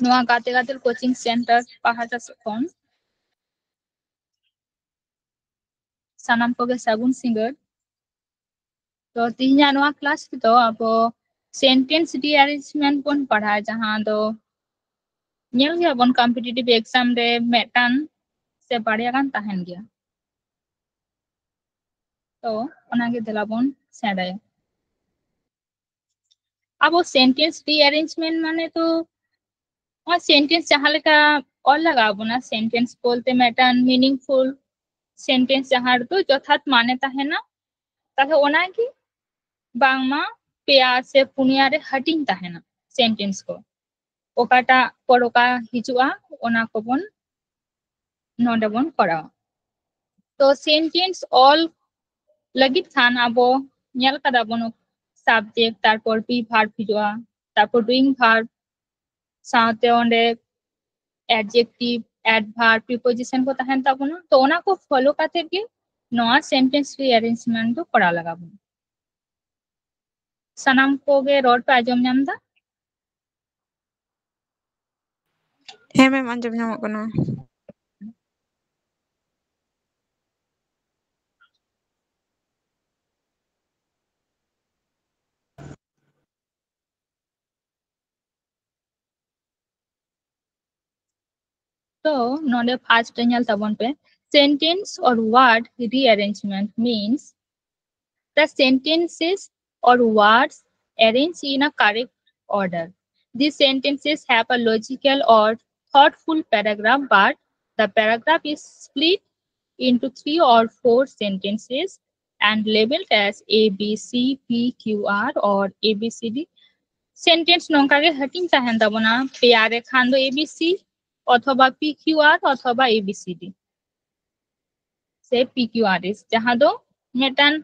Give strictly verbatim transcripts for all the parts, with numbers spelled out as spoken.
ᱱᱚᱣᱟ ᱜᱟᱛᱮ ᱜᱟᱫᱮᱞ ᱠᱳᱪᱤᱝ ᱥᱮᱱᱴᱟᱨ ᱯᱟᱦᱴᱟ ᱥᱮᱫ ᱠᱷᱚᱱ ᱥᱟᱱᱟᱢ ᱠᱚᱜᱮ ᱥᱟᱹᱜᱩᱱ ᱥᱤᱸᱜᱟᱹᱲ᱾ ᱛᱚ, ᱛᱮᱦᱮᱧᱟᱜ ᱱᱚᱣᱟ ᱠᱞᱟᱥ ᱨᱮᱫᱚ ᱟᱵᱚ ᱥᱮᱱᱴᱮᱱᱥ ᱨᱤᱼᱮᱨᱮᱧᱡᱽᱢᱮᱱᱴ ᱵᱚᱱ ᱯᱟᱲᱦᱟᱜᱼᱟ, ᱡᱟᱦᱟᱸ ᱫᱚ ᱧᱮᱞ ᱜᱮᱭᱟᱵᱚᱱ ᱠᱚᱢᱯᱤᱴᱤᱴᱤᱵᱷ ᱮᱠᱡᱟᱢ ᱨᱮ ᱢᱤᱫᱴᱟᱝ ᱥᱮ ᱵᱟᱨᱭᱟ ᱜᱟᱱ ᱛᱟᱦᱮᱱ ᱜᱮᱭᱟ᱾ ᱛᱚ, ᱚᱱᱟᱜᱮ ᱫᱮᱞᱟ ᱵᱚᱱ ᱥᱮᱬᱟᱭᱟ᱾ ᱟᱵᱚ ᱥᱮᱱᱴᱮᱱᱥ ᱨᱤᱼᱮᱨᱮᱧᱡᱽᱢᱮᱱᱴ ᱢᱟᱱᱮ ᱛᱚ ᱱᱚᱣᱟ ᱥᱮᱱᱴᱮᱱᱥ ᱡᱟᱦᱟᱸ ᱞᱮᱠᱟ ᱚᱞ ᱞᱟᱜᱟᱣ ᱵᱚᱱᱟ, ᱥᱮᱱᱴᱮᱱᱥ ᱵᱚᱞᱛᱮ ᱢᱤᱫᱴᱟᱝ ᱢᱤᱱᱤᱝᱯᱷᱩᱞ ᱥᱮᱱᱴᱮᱱᱥ ᱡᱟᱦᱟᱸ ᱨᱮᱫᱚ ᱡᱚᱛᱷᱟᱛ ᱢᱟᱱᱮ ᱛᱟᱦᱮᱱᱟ, ᱛᱟᱦᱞᱮ ᱚᱱᱟᱜᱮ ᱵᱟᱝᱢᱟ ᱯᱮᱭᱟ ᱥᱮ ᱯᱩᱱᱭᱟ ᱨᱮ ᱦᱟᱹᱴᱤᱧ ᱛᱟᱦᱮᱱᱟ ᱥᱮᱱᱴᱮᱱᱥ ᱠᱚ᱾ ᱚᱠᱟᱴᱟᱜ ᱯᱚᱨ ᱚᱠᱟ ᱦᱤᱡᱩᱜᱼᱟ, ᱚᱱᱟ ᱠᱚᱵᱚᱱ ᱱᱚᱰᱮ ᱵᱚᱱ ᱠᱚᱨᱟᱣᱟ᱾ ᱛᱚ, ᱥᱮᱱᱴᱮᱱᱥ ᱚᱞ ᱞᱟᱹᱜᱤᱫ ᱠᱷᱟᱱ ᱟᱵᱚ ᱧᱮᱞ ᱠᱟᱫᱟ ᱵᱚᱱ ᱥᱟᱵᱡᱮᱠᱴ, ᱛᱟᱨᱯᱚᱨ ᱵᱤ ᱵᱷᱟᱨᱵ ᱦᱤᱡᱩᱜᱼᱟ, ᱛᱟᱨᱯᱚᱨ ᱰᱩᱭᱤᱝ ᱵᱷᱟᱨᱵ, ᱥᱟᱶᱛᱮ ᱚᱸᱰᱮ ᱮᱰᱡᱮᱠᱴᱤᱵᱷ, ᱮᱰᱵᱷᱟᱨᱵ, ᱯᱨᱤᱯᱳᱡᱤᱥᱚᱱ ᱠᱚ ᱛᱟᱦᱮᱱ ᱛᱟᱵᱚᱱᱟ᱾ ᱛᱚ, ᱚᱱᱟ ᱠᱚ ᱯᱷᱚᱞᱳ ᱠᱟᱛᱮ ᱜᱮ ᱱᱚᱣᱟ ᱥᱮᱱᱴᱮᱱᱥ ᱨᱤᱼᱮᱨᱮᱧᱡᱽᱢᱮᱱᱴ ᱫᱚ ᱠᱚᱨᱟᱣ ᱞᱟᱜᱟᱣ ᱵᱚᱱᱟ᱾ ᱥᱟᱱᱟᱢ ᱠᱚᱜᱮ ᱨᱚᱲ ᱯᱮ ᱟᱸᱡᱚᱢ ᱧᱟᱢ ᱮᱫᱟ? ᱦᱮᱸ ᱢᱮᱢ, ᱟᱸᱡᱚᱢ ᱧᱟᱢᱚᱜ ᱠᱟᱱᱟ᱾ ᱛᱚ, ᱱᱚᱰᱮ ᱯᱷᱟᱨᱥᱴ ᱨᱮ ᱧᱮᱞ ᱛᱟᱵᱚᱱ ᱯᱮ, sentence or word rearrangement means the sentences or words arranged in a correct order. These sentences have a logical or thoughtful paragraph, but the paragraph is split into three or four sentences and labeled as A B C, P Q R or A B C D. Sentence ᱱᱚᱝᱠᱟ ᱜᱮ ᱦᱟᱹᱴᱤᱧ ᱛᱟᱦᱮᱱ ᱛᱟᱵᱚᱱᱟ, ᱯᱮᱭᱟ ᱨᱮ ᱠᱷᱟᱱ ᱫᱚ A B C ᱚᱛᱷᱚᱵᱟ P Q R ᱚᱛᱷᱚᱵᱟ A B C D ᱥᱮ P Q R S, ᱡᱟᱦᱟᱸ ᱫᱚ ᱢᱤᱫᱴᱟᱝ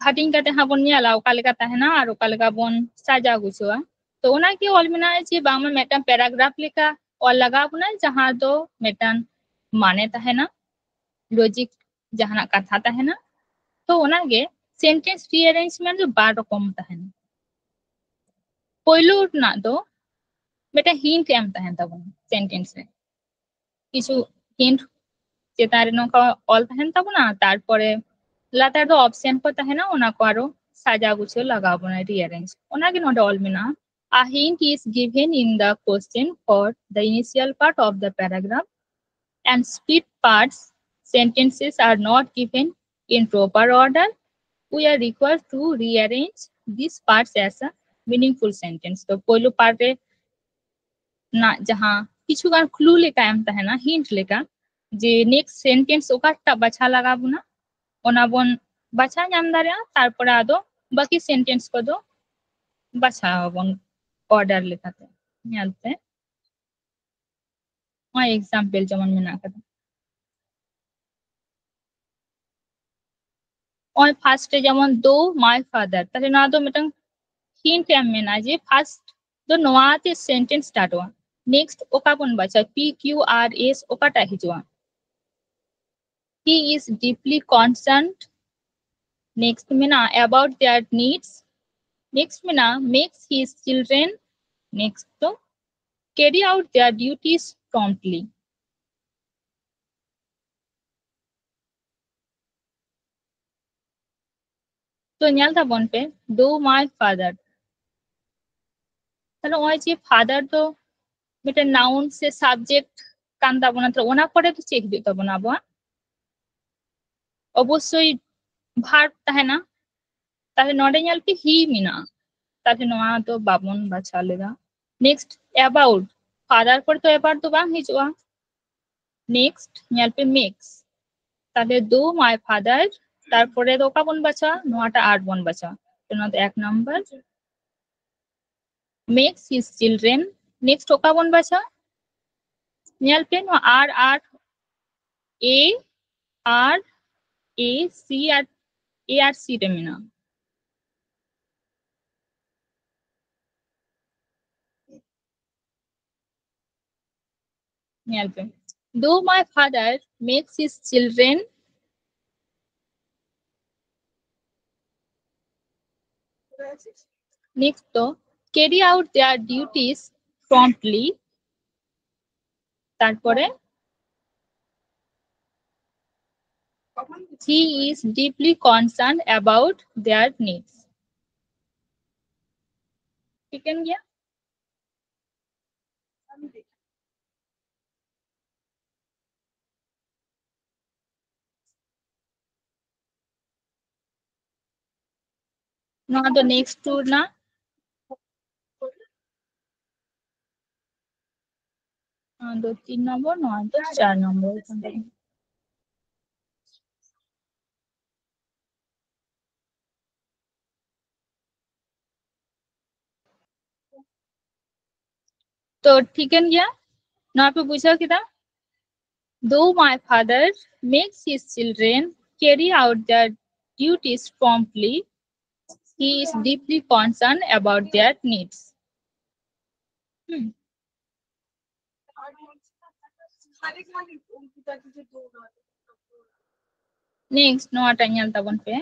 ᱦᱟᱹᱴᱤᱧ ᱠᱟᱛᱮ ᱦᱟᱸᱜ ᱵᱚᱱ ᱧᱮᱞᱟ ᱚᱠᱟ ᱞᱮᱠᱟ ᱛᱟᱦᱮᱱᱟ ᱟᱨ ᱚᱠᱟ ᱞᱮᱠᱟ ᱵᱚᱱ ᱥᱟᱡᱟᱣ ᱜᱩᱪᱷᱟᱹᱣᱟ᱾ ᱛᱚ, ᱚᱱᱟᱜᱮ ᱚᱞ ᱢᱮᱱᱟᱜᱼᱟ ᱡᱮ ᱵᱟᱝᱢᱟ ᱢᱤᱫᱴᱟᱝ ᱯᱮᱨᱟᱜᱨᱟᱯᱷ ᱞᱮᱠᱟ ᱚᱞ ᱞᱟᱜᱟᱣ ᱵᱚᱱᱟ, ᱡᱟᱦᱟᱸ ᱫᱚ ᱢᱤᱫᱴᱟᱝ ᱢᱟᱱᱮ ᱛᱟᱦᱮᱱᱟ, ᱞᱚᱡᱤᱠ ᱡᱟᱦᱟᱱᱟᱜ ᱠᱟᱛᱷᱟ ᱛᱟᱦᱮᱱᱟ᱾ ᱛᱚ, ᱚᱱᱟᱜᱮ ᱥᱮᱱᱴᱮᱱᱥ ᱨᱤᱼᱮᱨᱮᱧᱡᱽᱢᱮᱱᱴ ᱫᱚ ᱵᱟᱨ ᱨᱚᱠᱚᱢ ᱛᱟᱦᱮᱱᱟ᱾ ᱯᱳᱭᱞᱳ ᱨᱮᱱᱟᱜ ᱫᱚ ᱢᱤᱫᱴᱮᱱ ᱦᱤᱱᱴ ᱮᱢ ᱛᱟᱦᱮᱱ ᱛᱟᱵᱚᱱᱟ ᱥᱮᱱᱴᱮᱱᱥ ᱨᱮ᱾ ᱠᱤᱪᱷᱩ ᱦᱤᱱᱴ ᱪᱮᱛᱟᱱ ᱨᱮ ᱱᱚᱝᱠᱟ ᱚᱞ ᱛᱟᱦᱮᱱ ᱛᱟᱵᱚᱱᱟ, ᱛᱟᱨᱯᱚᱨᱮ ᱞᱟᱛᱟᱨ ᱫᱚ ᱚᱯᱥᱮᱱ ᱠᱚ ᱛᱟᱦᱮᱱᱟ, ᱚᱱᱟ ᱠᱚ ᱟᱨᱚ ᱥᱟᱡᱟᱣ ᱜᱩᱪᱷᱟᱹᱣ ᱞᱟᱜᱟᱣ ᱵᱚᱱᱟ, ᱨᱤᱭᱟᱨᱮᱧᱡᱽ᱾ ᱚᱱᱟᱜᱮ ᱱᱚᱰᱮ ᱚᱞ ᱢᱮᱱᱟᱜᱼᱟ, a hint is given in the question for the initial part of the paragraph and split parts, sentences are not given in proper order. We are required to rearrange these parts as a meaningful sentence. ᱛᱚ ᱯᱳᱭᱞᱳ part ᱨᱮ ᱱᱟᱜ ᱡᱟᱦᱟᱸ ᱠᱤᱪᱷᱩ ᱜᱟᱱ ᱠᱞᱩ ᱞᱮᱠᱟ ᱮᱢ ᱛᱟᱦᱮᱱᱟ, ᱦᱤᱱᱴ ᱞᱮᱠᱟ, ᱡᱮ ᱱᱮᱠᱥᱴ ᱥᱮᱱᱴᱮᱱᱥ ᱚᱠᱟᱴᱟᱜ ᱵᱟᱪᱷᱟᱣ ᱞᱟᱜᱟᱣ ᱵᱚᱱᱟ, ᱚᱱᱟ ᱵᱚᱱ ᱵᱟᱪᱷᱟᱣ ᱧᱟᱢ ᱫᱟᱲᱮᱭᱟᱜᱼᱟ᱾ ᱛᱟᱨᱯᱚᱨᱮ ᱟᱫᱚ ᱵᱟᱹᱠᱤ ᱥᱮᱱᱴᱮᱱᱥ ᱠᱚᱫᱚ ᱵᱟᱪᱷᱟᱣ ᱟᱵᱚᱱ ᱚᱨᱰᱟᱨ ᱞᱮᱠᱟᱛᱮ᱾ ᱧᱮᱞ ᱯᱮ, ᱱᱚᱣᱟ ᱮᱠᱥᱟᱢᱯᱮᱞ ᱡᱮᱢᱚᱱ ᱢᱮᱱᱟᱜ ᱟᱠᱟᱫᱟ᱾ ᱱᱚᱜᱼᱚᱭ ᱯᱷᱟᱨᱥᱴ ᱨᱮ ᱡᱮᱢᱚᱱ ᱫᱳ ᱢᱟᱭ ᱯᱷᱟᱫᱟᱨ, ᱛᱟᱦᱞᱮ ᱱᱚᱣᱟ ᱫᱚ ᱢᱤᱫᱴᱟᱝ ᱦᱤᱱᱴ ᱮᱢ ᱢᱮᱱᱟ ᱡᱮ ᱯᱷᱟᱨᱥᱴ ᱫᱚ ᱱᱚᱣᱟ ᱛᱮ ᱥᱮᱱᱴᱮᱱᱥ ᱥᱴᱟᱨᱴᱚᱜᱼᱟ᱾ ᱱᱮᱠᱥᱴ ᱚᱠᱟ ᱵᱚᱱ ᱵᱟᱪᱷᱟ, ᱯᱤ ᱠᱤᱭᱩ ᱟᱨ ᱮᱥ ᱚᱠᱟᱴᱟᱜ ᱦᱤᱡᱩᱜᱼᱟ? He is deeply concerned. Next ᱢᱮᱱᱟᱜᱼᱟ about their needs. ᱱᱮᱠᱥᱴ ᱢᱮᱱᱟᱜᱼᱟ makes his children. ᱱᱮᱠᱥᱴ ᱫᱚ carry out their duties promptly. ᱛᱚ ᱧᱮᱞ ᱛᱟᱵᱚᱱ ᱯᱮ, ᱫᱳ ᱢᱟᱭ ᱯᱷᱟᱫᱟᱨ᱾ ᱛᱟᱦᱞᱮ ᱱᱚᱜᱼᱚᱭ ᱡᱮ ᱯᱷᱟᱫᱟᱨ ᱫᱚ ᱢᱤᱫᱴᱮᱱ ᱱᱟᱣᱩᱱ ᱥᱮ ᱥᱟᱵᱡᱮᱠᱴ ᱠᱟᱱ ᱛᱟᱵᱚᱱᱟ, ᱛᱟᱦᱞᱮ ᱚᱱᱟ ᱯᱚᱨᱮ ᱫᱚ ᱪᱮᱫ ᱦᱤᱡᱩᱜ ᱛᱟᱵᱚᱱᱟ ᱟᱵᱚᱣᱟᱜ? ᱚᱵᱚᱥᱥᱳᱭ ᱵᱷᱟᱨᱵ ᱛᱟᱦᱮᱱᱟ᱾ ᱛᱟᱦᱞᱮ ᱱᱚᱰᱮ ᱧᱮᱞ ᱯᱮ ᱦᱤ ᱢᱮᱱᱟᱜᱼᱟ, ᱛᱟᱦᱞᱮ ᱱᱚᱣᱟ ᱫᱚ ᱵᱟᱵᱚᱱ ᱵᱟᱪᱷᱟᱣ ᱞᱮᱫᱟ᱾ ᱱᱮᱠᱥᱴ ᱮᱵᱟᱩᱴ, ᱯᱷᱟᱫᱟᱨ ᱯᱚᱨᱮ ᱫᱚ ᱮᱵᱟᱩᱴ ᱫᱚ ᱵᱟᱝ ᱦᱤᱡᱩᱜᱼᱟ᱾ ᱱᱮᱠᱥᱴ ᱧᱮᱞ ᱯᱮ ᱢᱮᱠᱥ, ᱛᱟᱦᱞᱮ ᱫᱳ ᱢᱟᱭ ᱯᱷᱟᱫᱟᱨ, ᱛᱟᱨᱯᱚᱨᱮ ᱫᱚ ᱚᱠᱟ ᱵᱚᱱ ᱵᱟᱪᱷᱟᱣᱟ? ᱱᱚᱣᱟᱴᱟᱜ ᱟᱨ ᱵᱚᱱ ᱵᱟᱪᱷᱟᱣᱟ, ᱛᱚ ᱱᱚᱣᱟ ᱫᱚ ᱮᱠ number. Makes his children. Next ᱚᱠᱟ ᱵᱚᱱ ᱵᱟᱪᱷᱟᱣᱟ? ᱧᱮᱞ ᱯᱮ ᱱᱚᱣᱟ ᱟᱨ ᱟᱨ ᱮ ᱟᱨ ᱮ ᱥᱤ ᱟᱨ ᱮ ᱟᱨ ᱥᱤ ᱨᱮ ᱢᱮᱱᱟᱜᱼᱟ᱾ ᱧᱮᱞ ᱯᱮ, though my father makes his children, next ᱫᱚ carry out their duties promptly. তারপরে, he is deeply concerned about their needs. ᱴᱷᱤᱠᱟᱹᱱ ᱜᱮᱭᱟ? ᱱᱚᱣᱟ ᱫᱚ next two ᱨᱮᱱᱟᱜ, ᱱᱚᱣᱟ ᱫᱚ ᱛᱤᱱ ᱱᱚᱢᱵᱚᱨ, ᱱᱚᱣᱟ ᱫᱚ ᱪᱟᱨ ᱱᱚᱢᱵᱚᱨ ᱠᱟᱱᱟ᱾ ᱛᱚ ᱴᱷᱤᱠᱟᱹᱱ ᱜᱮᱭᱟ, ᱱᱚᱣᱟ ᱯᱮ ᱵᱩᱡᱷᱟᱹᱣ ᱠᱮᱫᱟ? Though my father makes his children carry out their duties promptly, he is deeply concerned about their needs. Hmm. Next, ᱱᱚᱣᱟᱴᱟᱜ ᱧᱮᱞ ᱛᱟᱵᱚᱱ ᱯᱮ᱾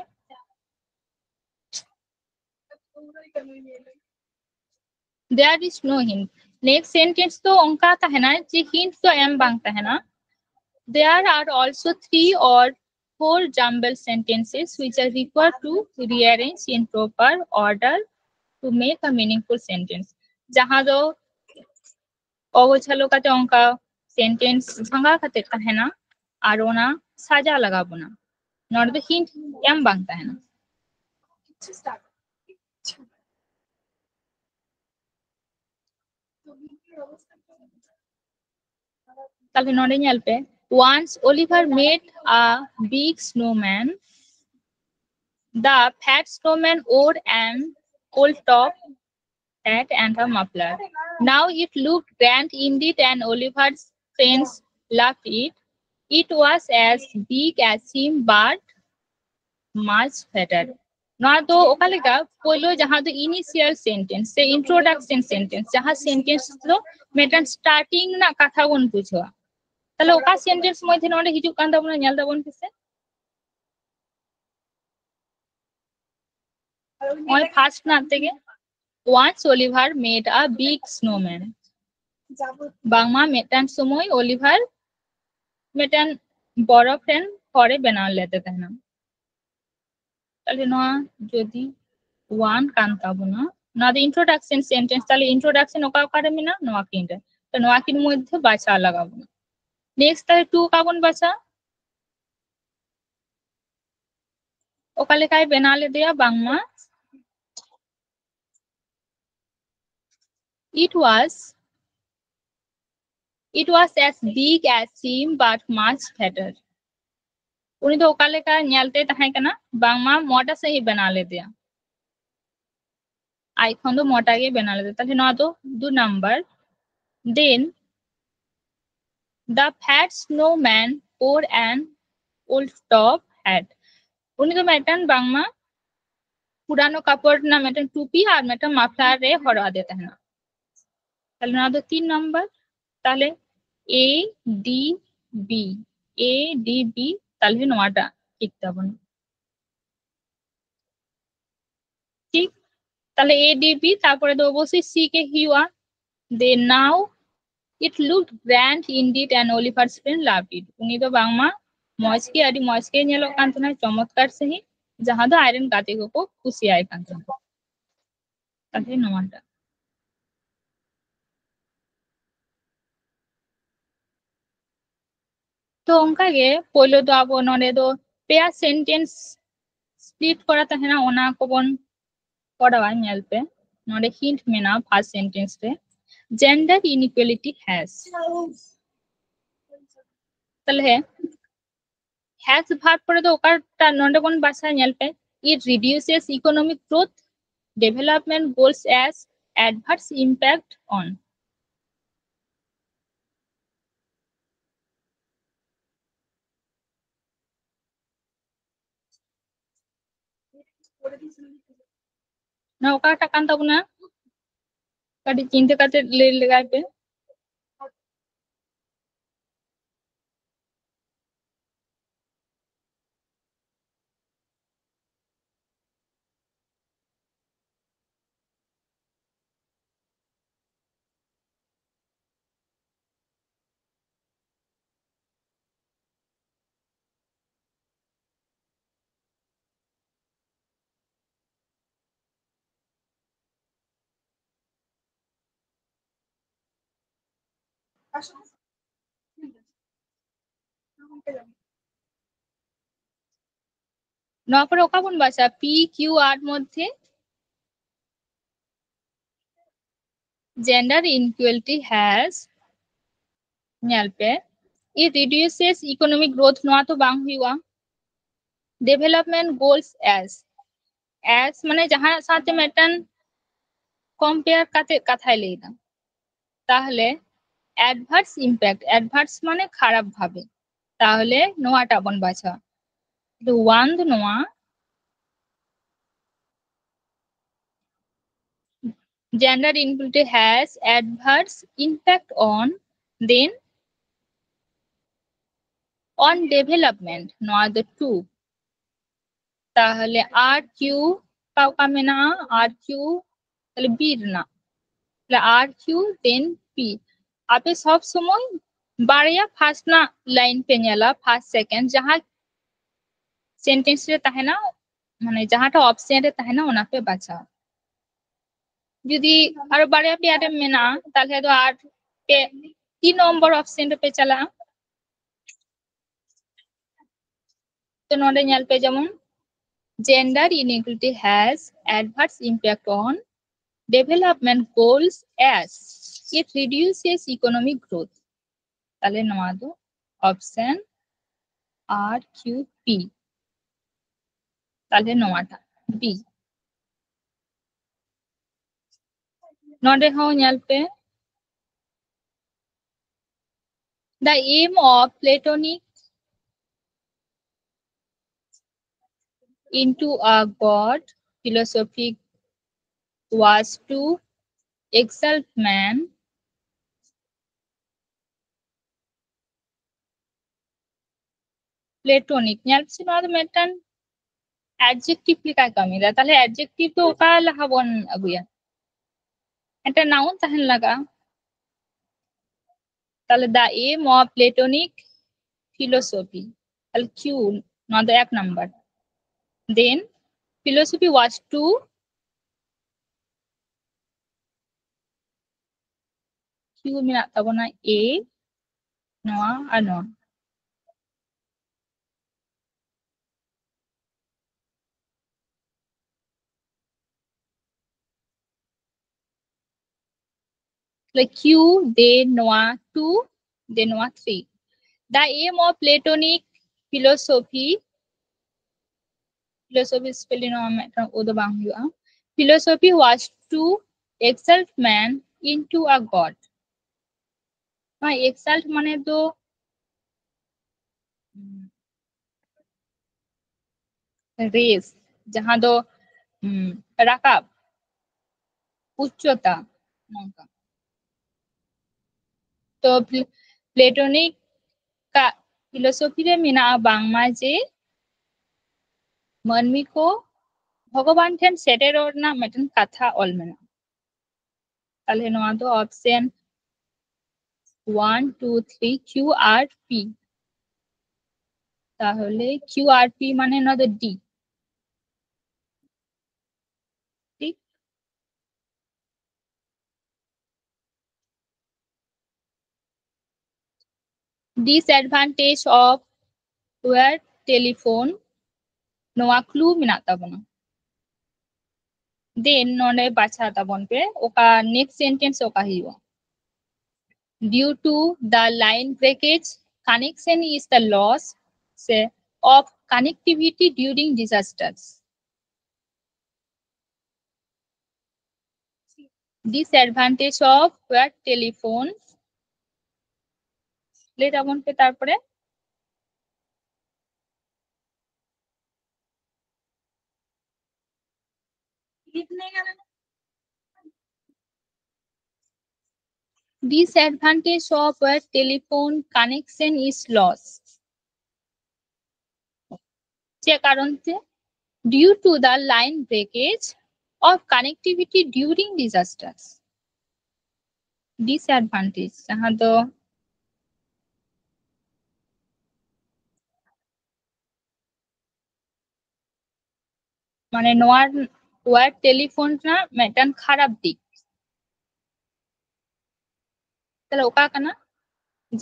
There is no hint. Next sentence ᱫᱚ ᱚᱱᱠᱟ ᱛᱟᱦᱮᱱᱟ ᱡᱮ hint ᱫᱚ ᱮᱢ ᱵᱟᱝ ᱛᱟᱦᱮᱱᱟ᱾ There are also three or four jumbled sentences which are required to rearrange in proper order to make a meaningful sentence. ᱡᱟᱦᱟᱸ ᱫᱚ ᱚᱜᱚᱪᱷᱟᱞᱚ ᱠᱟᱛᱮ ᱚᱱᱠᱟ sentence ᱵᱷᱟᱸᱜᱟᱣ ᱠᱟᱛᱮ ᱛᱟᱦᱮᱱᱟ, ᱟᱨ ᱚᱱᱟ ᱥᱟᱡᱟᱣ ᱞᱟᱜᱟᱣ ᱵᱚᱱᱟ᱾ ᱱᱚᱰᱮ ᱫᱚ hint ᱮᱢ ᱵᱟᱝ ᱛᱟᱦᱮᱱᱟ᱾ ᱛᱟᱦᱞᱮ ᱱᱚᱰᱮ ᱧᱮᱞ ᱯᱮ, once Oliver made a big snowman. The fat snowman wore an old top hat and a muffler. Now it looked grand indeed, and Oliver's friends loved it. It was as big as him, but much fatter. ᱱᱚᱣᱟ ᱫᱚ ᱚᱠᱟ ᱞᱮᱠᱟ? ᱯᱳᱭᱞᱳ ᱡᱟᱦᱟᱸ ᱫᱚ initial sentence ᱥᱮ introduction sentence, ᱡᱟᱦᱟᱸ sentence ᱫᱚ ᱢᱤᱫᱴᱟᱝ starting ᱨᱮᱱᱟᱜ ᱠᱟᱛᱷᱟ ᱵᱚᱱ ᱵᱩᱡᱷᱟᱹᱣᱟ᱾ ᱛᱟᱦᱞᱮ ᱚᱠᱟ sentence ᱢᱚᱫᱽᱫᱷᱮ ᱱᱚᱰᱮ ᱦᱤᱡᱩᱜ ᱠᱟᱱ ᱛᱟᱵᱚᱱᱟ, ᱧᱮᱞ ᱛᱟᱵᱚᱱ ᱯᱮᱥᱮ᱾ ᱱᱚᱜᱼᱚᱭ first ᱨᱮᱱᱟᱜ ᱛᱮᱜᱮ, Once Oliver made a big snowman. ᱵᱟᱝᱢᱟ ᱢᱤᱫᱴᱟᱝ ᱥᱚᱢᱚᱭ ᱚᱞᱤᱵᱷᱟᱨ ᱢᱤᱫᱴᱟᱝ ᱵᱚᱨᱚᱯᱷ ᱨᱮᱱ ᱦᱚᱲᱮ ᱵᱮᱱᱟᱣ ᱞᱮᱫᱮ ᱛᱟᱦᱮᱱᱟ᱾ ᱛᱟᱦᱞᱮ ᱱᱚᱣᱟ ᱡᱩᱫᱤ ᱚᱣᱟᱱ ᱠᱟᱱ ᱛᱟᱵᱚᱱᱟ, ᱱᱚᱣᱟ ᱫᱚ introduction sentence, ᱛᱟᱦᱞᱮ introduction ᱚᱠᱟ ᱚᱠᱟᱨᱮ ᱢᱮᱱᱟᱜᱼᱟ? ᱱᱚᱣᱟ ᱠᱤᱱ ᱨᱮ᱾ ᱛᱚ ᱱᱚᱣᱟ ᱠᱤᱱ ᱢᱚᱫᱽᱫᱷᱮ ᱵᱟᱪᱷᱟᱣ ᱞᱟᱜᱟᱣ ᱵᱚᱱᱟ᱾ Next ᱛᱟᱦᱞᱮ two ᱚᱠᱟ ᱵᱚᱱ ᱵᱟᱪᱷᱟᱣᱟ? ᱚᱠᱟ ᱞᱮᱠᱟᱭ ᱵᱮᱱᱟᱣ ᱞᱮᱫᱮᱭᱟ? ᱵᱟᱝᱢᱟ it was it was as big as him but much fatter. ᱩᱱᱤ ᱫᱚ ᱚᱠᱟ ᱞᱮᱠᱟ ᱧᱮᱞᱛᱮ ᱛᱟᱦᱮᱸ ᱠᱟᱱᱟ? ᱵᱟᱝᱢᱟ ᱢᱚᱴᱟ ᱥᱟᱺᱦᱤᱡ ᱵᱮᱱᱟᱣ ᱞᱮᱫᱮᱭᱟ, ᱟᱡ ᱠᱷᱚᱱ ᱫᱚ ᱢᱚᱴᱟ ᱜᱮ ᱵᱮᱱᱟᱣ ᱞᱮᱫᱮᱭᱟ᱾ ᱛᱟᱦᱞᱮ ᱱᱚᱣᱟ ᱫᱚ ᱫᱩ number. Then the fat snowman wore an old top hat. ᱩᱱᱤ ᱫᱚ ᱢᱤᱫᱴᱟᱝ ᱵᱟᱝᱢᱟ ᱯᱩᱨᱟᱱᱳ ᱠᱟᱯᱚᱲ ᱨᱮᱱᱟᱜ ᱢᱤᱫᱴᱟᱝ ᱴᱩᱯᱤ ᱟᱨ ᱢᱤᱫᱴᱟᱝ ᱢᱟᱯᱞᱟᱨ ᱨᱮ ᱦᱚᱨᱚᱜ ᱟᱫᱮ ᱛᱟᱦᱮᱱᱟ᱾ ᱛᱟᱦᱞᱮ ᱱᱚᱣᱟ ᱫᱚ ᱛᱤᱱ ᱱᱟᱢᱵᱟᱨ᱾ ᱛᱟᱦᱞᱮ A D B, A D B, ᱛᱟᱦᱞᱮ ᱱᱚᱣᱟᱴᱟᱜ ᱴᱷᱤᱠ ᱛᱟᱵᱚᱱ᱾ ᱴᱷᱤᱠ, ᱛᱟᱦᱞᱮ A D B, ᱛᱟᱨᱯᱚᱨᱮ ᱫᱚ ᱚᱵᱚᱥᱥᱳᱭ C ᱜᱮ ᱦᱩᱭᱩᱜᱼᱟ᱾ They now it looked grand indeed and Oliver's friend loved it. ᱩᱱᱤ ᱫᱚ ᱵᱟᱝᱢᱟ ᱢᱚᱡᱽ ᱜᱮ, ᱟᱹᱰᱤ ᱢᱚᱡᱽ ᱜᱮ ᱧᱮᱞᱚᱜ ᱠᱟᱱ ᱛᱟᱦᱮᱱᱟ, ᱪᱚᱢᱚᱛᱠᱟᱨ ᱥᱟᱺᱦᱤᱡ, ᱡᱟᱦᱟᱸ ᱫᱚ ᱟᱡᱨᱮᱱ ᱜᱟᱛᱮ ᱠᱚᱠᱚ ᱠᱩᱥᱤᱭᱟᱭ ᱠᱟᱱ ᱛᱟᱦᱮᱱᱟ᱾ ᱛᱟᱦᱞᱮ ᱱᱚᱣᱟᱴᱟᱜ᱾ ᱛᱚ ᱚᱱᱠᱟᱜᱮ ᱯᱳᱭᱞᱳ ᱫᱚ ᱟᱵᱚ ᱱᱚᱰᱮ ᱫᱚ ᱯᱮᱭᱟ sentence split ᱠᱚᱨᱟ ᱛᱟᱦᱮᱱᱟ, ᱚᱱᱟ ᱠᱚᱵᱚᱱ ᱠᱚᱨᱟᱣᱟ᱾ ᱧᱮᱞ ᱯᱮ, ᱱᱚᱰᱮ hint ᱢᱮᱱᱟᱜᱼᱟ first sentence ᱨᱮ, gender inequality has᱾ ᱛᱟᱦᱞᱮ has verb ᱯᱚᱨᱮ ᱫᱚ ᱚᱠᱟᱴᱟᱜ ᱱᱚᱰᱮ ᱵᱚᱱ ᱵᱟᱪᱷᱟ? ᱧᱮᱞ ᱯᱮ, it reduces economic growth, development goals as adverse impact on. ᱱᱚᱣᱟ ᱚᱠᱟᱴᱟᱜ ᱠᱟᱱ ᱛᱟᱵᱚᱱᱟ? ᱠᱟᱹᱴᱤᱡ ᱪᱤᱱᱛᱟᱹ ᱠᱟᱛᱮ ᱞᱟᱹᱭ ᱞᱮᱜᱟᱭ ᱯᱮ᱾ ᱱᱚᱣᱟ ᱯᱚᱨᱮ ᱚᱠᱟ ᱵᱚᱱ ᱵᱟᱪᱷᱟ? P Q R ᱢᱚᱫᱽᱫᱷᱮ gender inequality has, ᱧᱮᱞ ᱯᱮ, it reduces economic growth, ᱱᱚᱣᱟ ᱛᱚ ᱵᱟᱝ ᱦᱩᱭᱩᱜᱼᱟ᱾ Development goals as, as ᱢᱟᱱᱮ ᱡᱟᱦᱟᱸ ᱥᱟᱶᱛᱮ ᱢᱤᱫᱴᱟᱝ compare ᱠᱟᱛᱮ ᱠᱟᱛᱷᱟᱭ ᱞᱟᱹᱭ ᱮᱫᱟ᱾ ᱛᱟᱦᱞᱮ adverse impact, adverse ᱢᱟᱱᱮ ᱠᱷᱟᱨᱟᱯ ᱵᱷᱟᱵᱮ, ᱛᱟᱦᱞᱮ ᱱᱚᱣᱟᱴᱟᱜ ᱵᱚᱱ ᱵᱟᱪᱷᱟᱣᱟ᱾ ᱛᱚ one ᱫᱚ ᱱᱚᱣᱟ, gender inequality has adverse impact on, then on development, ᱱᱚᱣᱟ ᱫᱚ two᱾ ᱛᱟᱦᱞᱮ R Q ᱚᱠᱟ ᱚᱠᱟ ᱢᱮᱱᱟᱜᱼᱟ? R Q, ᱛᱟᱦᱞᱮ B ᱨᱮᱱᱟᱜ, ᱛᱟᱦᱞᱮ R Q then P᱾ ᱟᱯᱮ ᱥᱚᱵ ᱥᱚᱢᱚᱭ ᱵᱟᱨᱭᱟ first ᱨᱮᱱᱟᱜ line ᱯᱮ ᱧᱮᱞᱟ, first second, ᱡᱟᱦᱟᱸ sentence ᱨᱮ ᱛᱟᱦᱮᱱᱟ, ᱢᱟᱱᱮ ᱡᱟᱦᱟᱸᱴᱟᱜ option ᱨᱮ ᱛᱟᱦᱮᱱᱟ ᱚᱱᱟ ᱯᱮ ᱵᱟᱪᱷᱟᱣᱟ᱾ ᱡᱩᱫᱤ ᱟᱨᱚ ᱵᱟᱨᱭᱟ ᱯᱮᱭᱟ ᱨᱮ ᱢᱮᱱᱟᱜᱼᱟ, ᱛᱟᱦᱞᱮ ᱫᱚ ᱟᱨ ᱯᱮ, ᱛᱤᱱ ᱱᱚᱢᱵᱚᱨ option ᱨᱮᱯᱮ ᱪᱟᱞᱟᱜᱼᱟ᱾ ᱛᱚ ᱱᱚᱰᱮ ᱧᱮᱞ ᱯᱮ, ᱡᱮᱢᱚᱱ gender inequality has adverse impact on development goals as it reduces economic growth. ᱛᱟᱦᱞᱮ ᱱᱚᱣᱟ ᱫᱚ option R Q P, ᱛᱟᱦᱞᱮ ᱱᱚᱣᱟᱴᱟᱜ B᱾ ᱱᱚᱰᱮ ᱦᱚᱸ ᱧᱮᱞ ᱯᱮ, the aim of Platonic into a god philosophy was to exalt man. Platonic, ᱧᱮᱞ ᱯᱮᱥᱮ, ᱱᱚᱣᱟ ᱫᱚ ᱢᱤᱫᱴᱟᱝ adjective ᱞᱮᱠᱟᱭ ᱠᱟᱹᱢᱤᱭᱮᱫᱟ᱾ ᱛᱟᱦᱞᱮ adjective ᱫᱚ ᱚᱠᱟ ᱞᱟᱦᱟ ᱵᱚᱱ ᱟᱹᱜᱩᱭᱟ? ᱢᱤᱫᱴᱟᱝ noun ᱛᱟᱦᱮᱱ ᱞᱟᱜᱟᱜᱼᱟ᱾ ᱛᱟᱦᱞᱮ the aim of Platonic philosophy, ᱛᱟᱦᱞᱮ Q, ᱱᱚᱣᱟ ᱫᱚ ᱮᱠ number. Then philosophy was to Q ᱢᱮᱱᱟᱜ ᱛᱟᱵᱚᱱᱟ, ᱮ, ᱱᱚᱣᱟ ᱟᱨ ᱱᱚᱣᱟ᱾ ᱛᱟᱦᱞᱮ ᱠᱤᱭᱩ, ᱫᱮ ᱱᱚᱣᱟ ᱴᱩ, ᱫᱮ ᱱᱚᱣᱟ three. The aim of Platonic philosophy, philosophy spelling ᱱᱚᱣᱟ ᱢᱤᱫᱴᱟᱝ ᱳ ᱫᱚ ᱵᱟᱝ ᱦᱩᱭᱩᱜᱼᱟ, philosophy was to exalt man into a god. ᱱᱚᱣᱟ exalt ᱢᱟᱱᱮ ᱫᱚ raise, ᱡᱟᱦᱟᱸ ᱫᱚ ᱩᱢ, ᱨᱟᱠᱟᱵ, ᱩᱪᱪᱚᱛᱟ, ᱱᱚᱝᱠᱟ᱾ ᱛᱚ ᱯᱞᱮᱴᱚᱱᱤᱠ ᱠᱟᱜ ᱯᱷᱤᱞᱳᱥᱚᱯᱷᱤ ᱨᱮ ᱢᱮᱱᱟᱜᱼᱟ ᱵᱟᱝᱢᱟ ᱡᱮ ᱢᱟᱹᱱᱢᱤ ᱠᱚ ᱵᱷᱚᱜᱚᱵᱟᱱ ᱴᱷᱮᱱ ᱥᱮᱴᱮᱨᱚᱜ ᱨᱮᱱᱟᱜ ᱢᱤᱫᱴᱮᱱ ᱠᱟᱛᱷᱟ ᱚᱞ ᱢᱮᱱᱟᱜᱼᱟ᱾ ᱛᱟᱦᱞᱮ ᱱᱚᱣᱟ ᱫᱚ option one, two, three, Q R P. ᱛᱟᱦᱞᱮ ᱠᱤᱭᱩ ᱟᱨ ᱯᱤ ᱢᱟᱱᱮ ᱱᱚᱣᱟ ᱫᱚ ᱰᱤ᱾ ᱴᱷᱤᱠ? Disadvantage of wired telephone, ᱱᱚᱣᱟ ᱠᱞᱩ ᱢᱮᱱᱟᱜ ᱛᱟᱵᱚᱱᱟ᱾ ᱫᱮᱱ ᱱᱚᱰᱮ ᱵᱟᱪᱷᱟᱣ ᱛᱟᱵᱚᱱ ᱯᱮ ᱚᱠᱟ ᱱᱮᱠᱥᱴ ᱥᱮᱱᱴᱮᱱᱥ ᱚᱠᱟ ᱦᱩᱭᱩᱜᱼᱟ᱾ Due to the line breakage, connection is the loss, ᱥᱮ, of connectivity during disasters. Disadvantage of wired telephone. ᱞᱟᱹᱭ ᱛᱟᱵᱚᱱ ᱯᱮ ᱛᱟᱨᱯᱚᱨᱮ᱾ Disadvantage of wired telephone connection is loss. ᱪᱮᱫ ᱠᱟᱨᱚᱱ ᱛᱮ? Due to the line breakage of connectivity during disasters. Disadvantage, ᱡᱟᱦᱟᱸ ᱫᱚ ᱢᱟᱱᱮ ᱱᱚᱣᱟ ᱣᱟᱭᱟᱨ ᱴᱮᱞᱤᱯᱷᱳᱱ ᱨᱮᱱᱟᱜ ᱢᱤᱫᱴᱟᱝ ᱠᱷᱟᱨᱟᱯ ᱫᱤᱠ᱾ ᱛᱟᱦᱞᱮ ᱚᱠᱟ ᱠᱟᱱᱟ?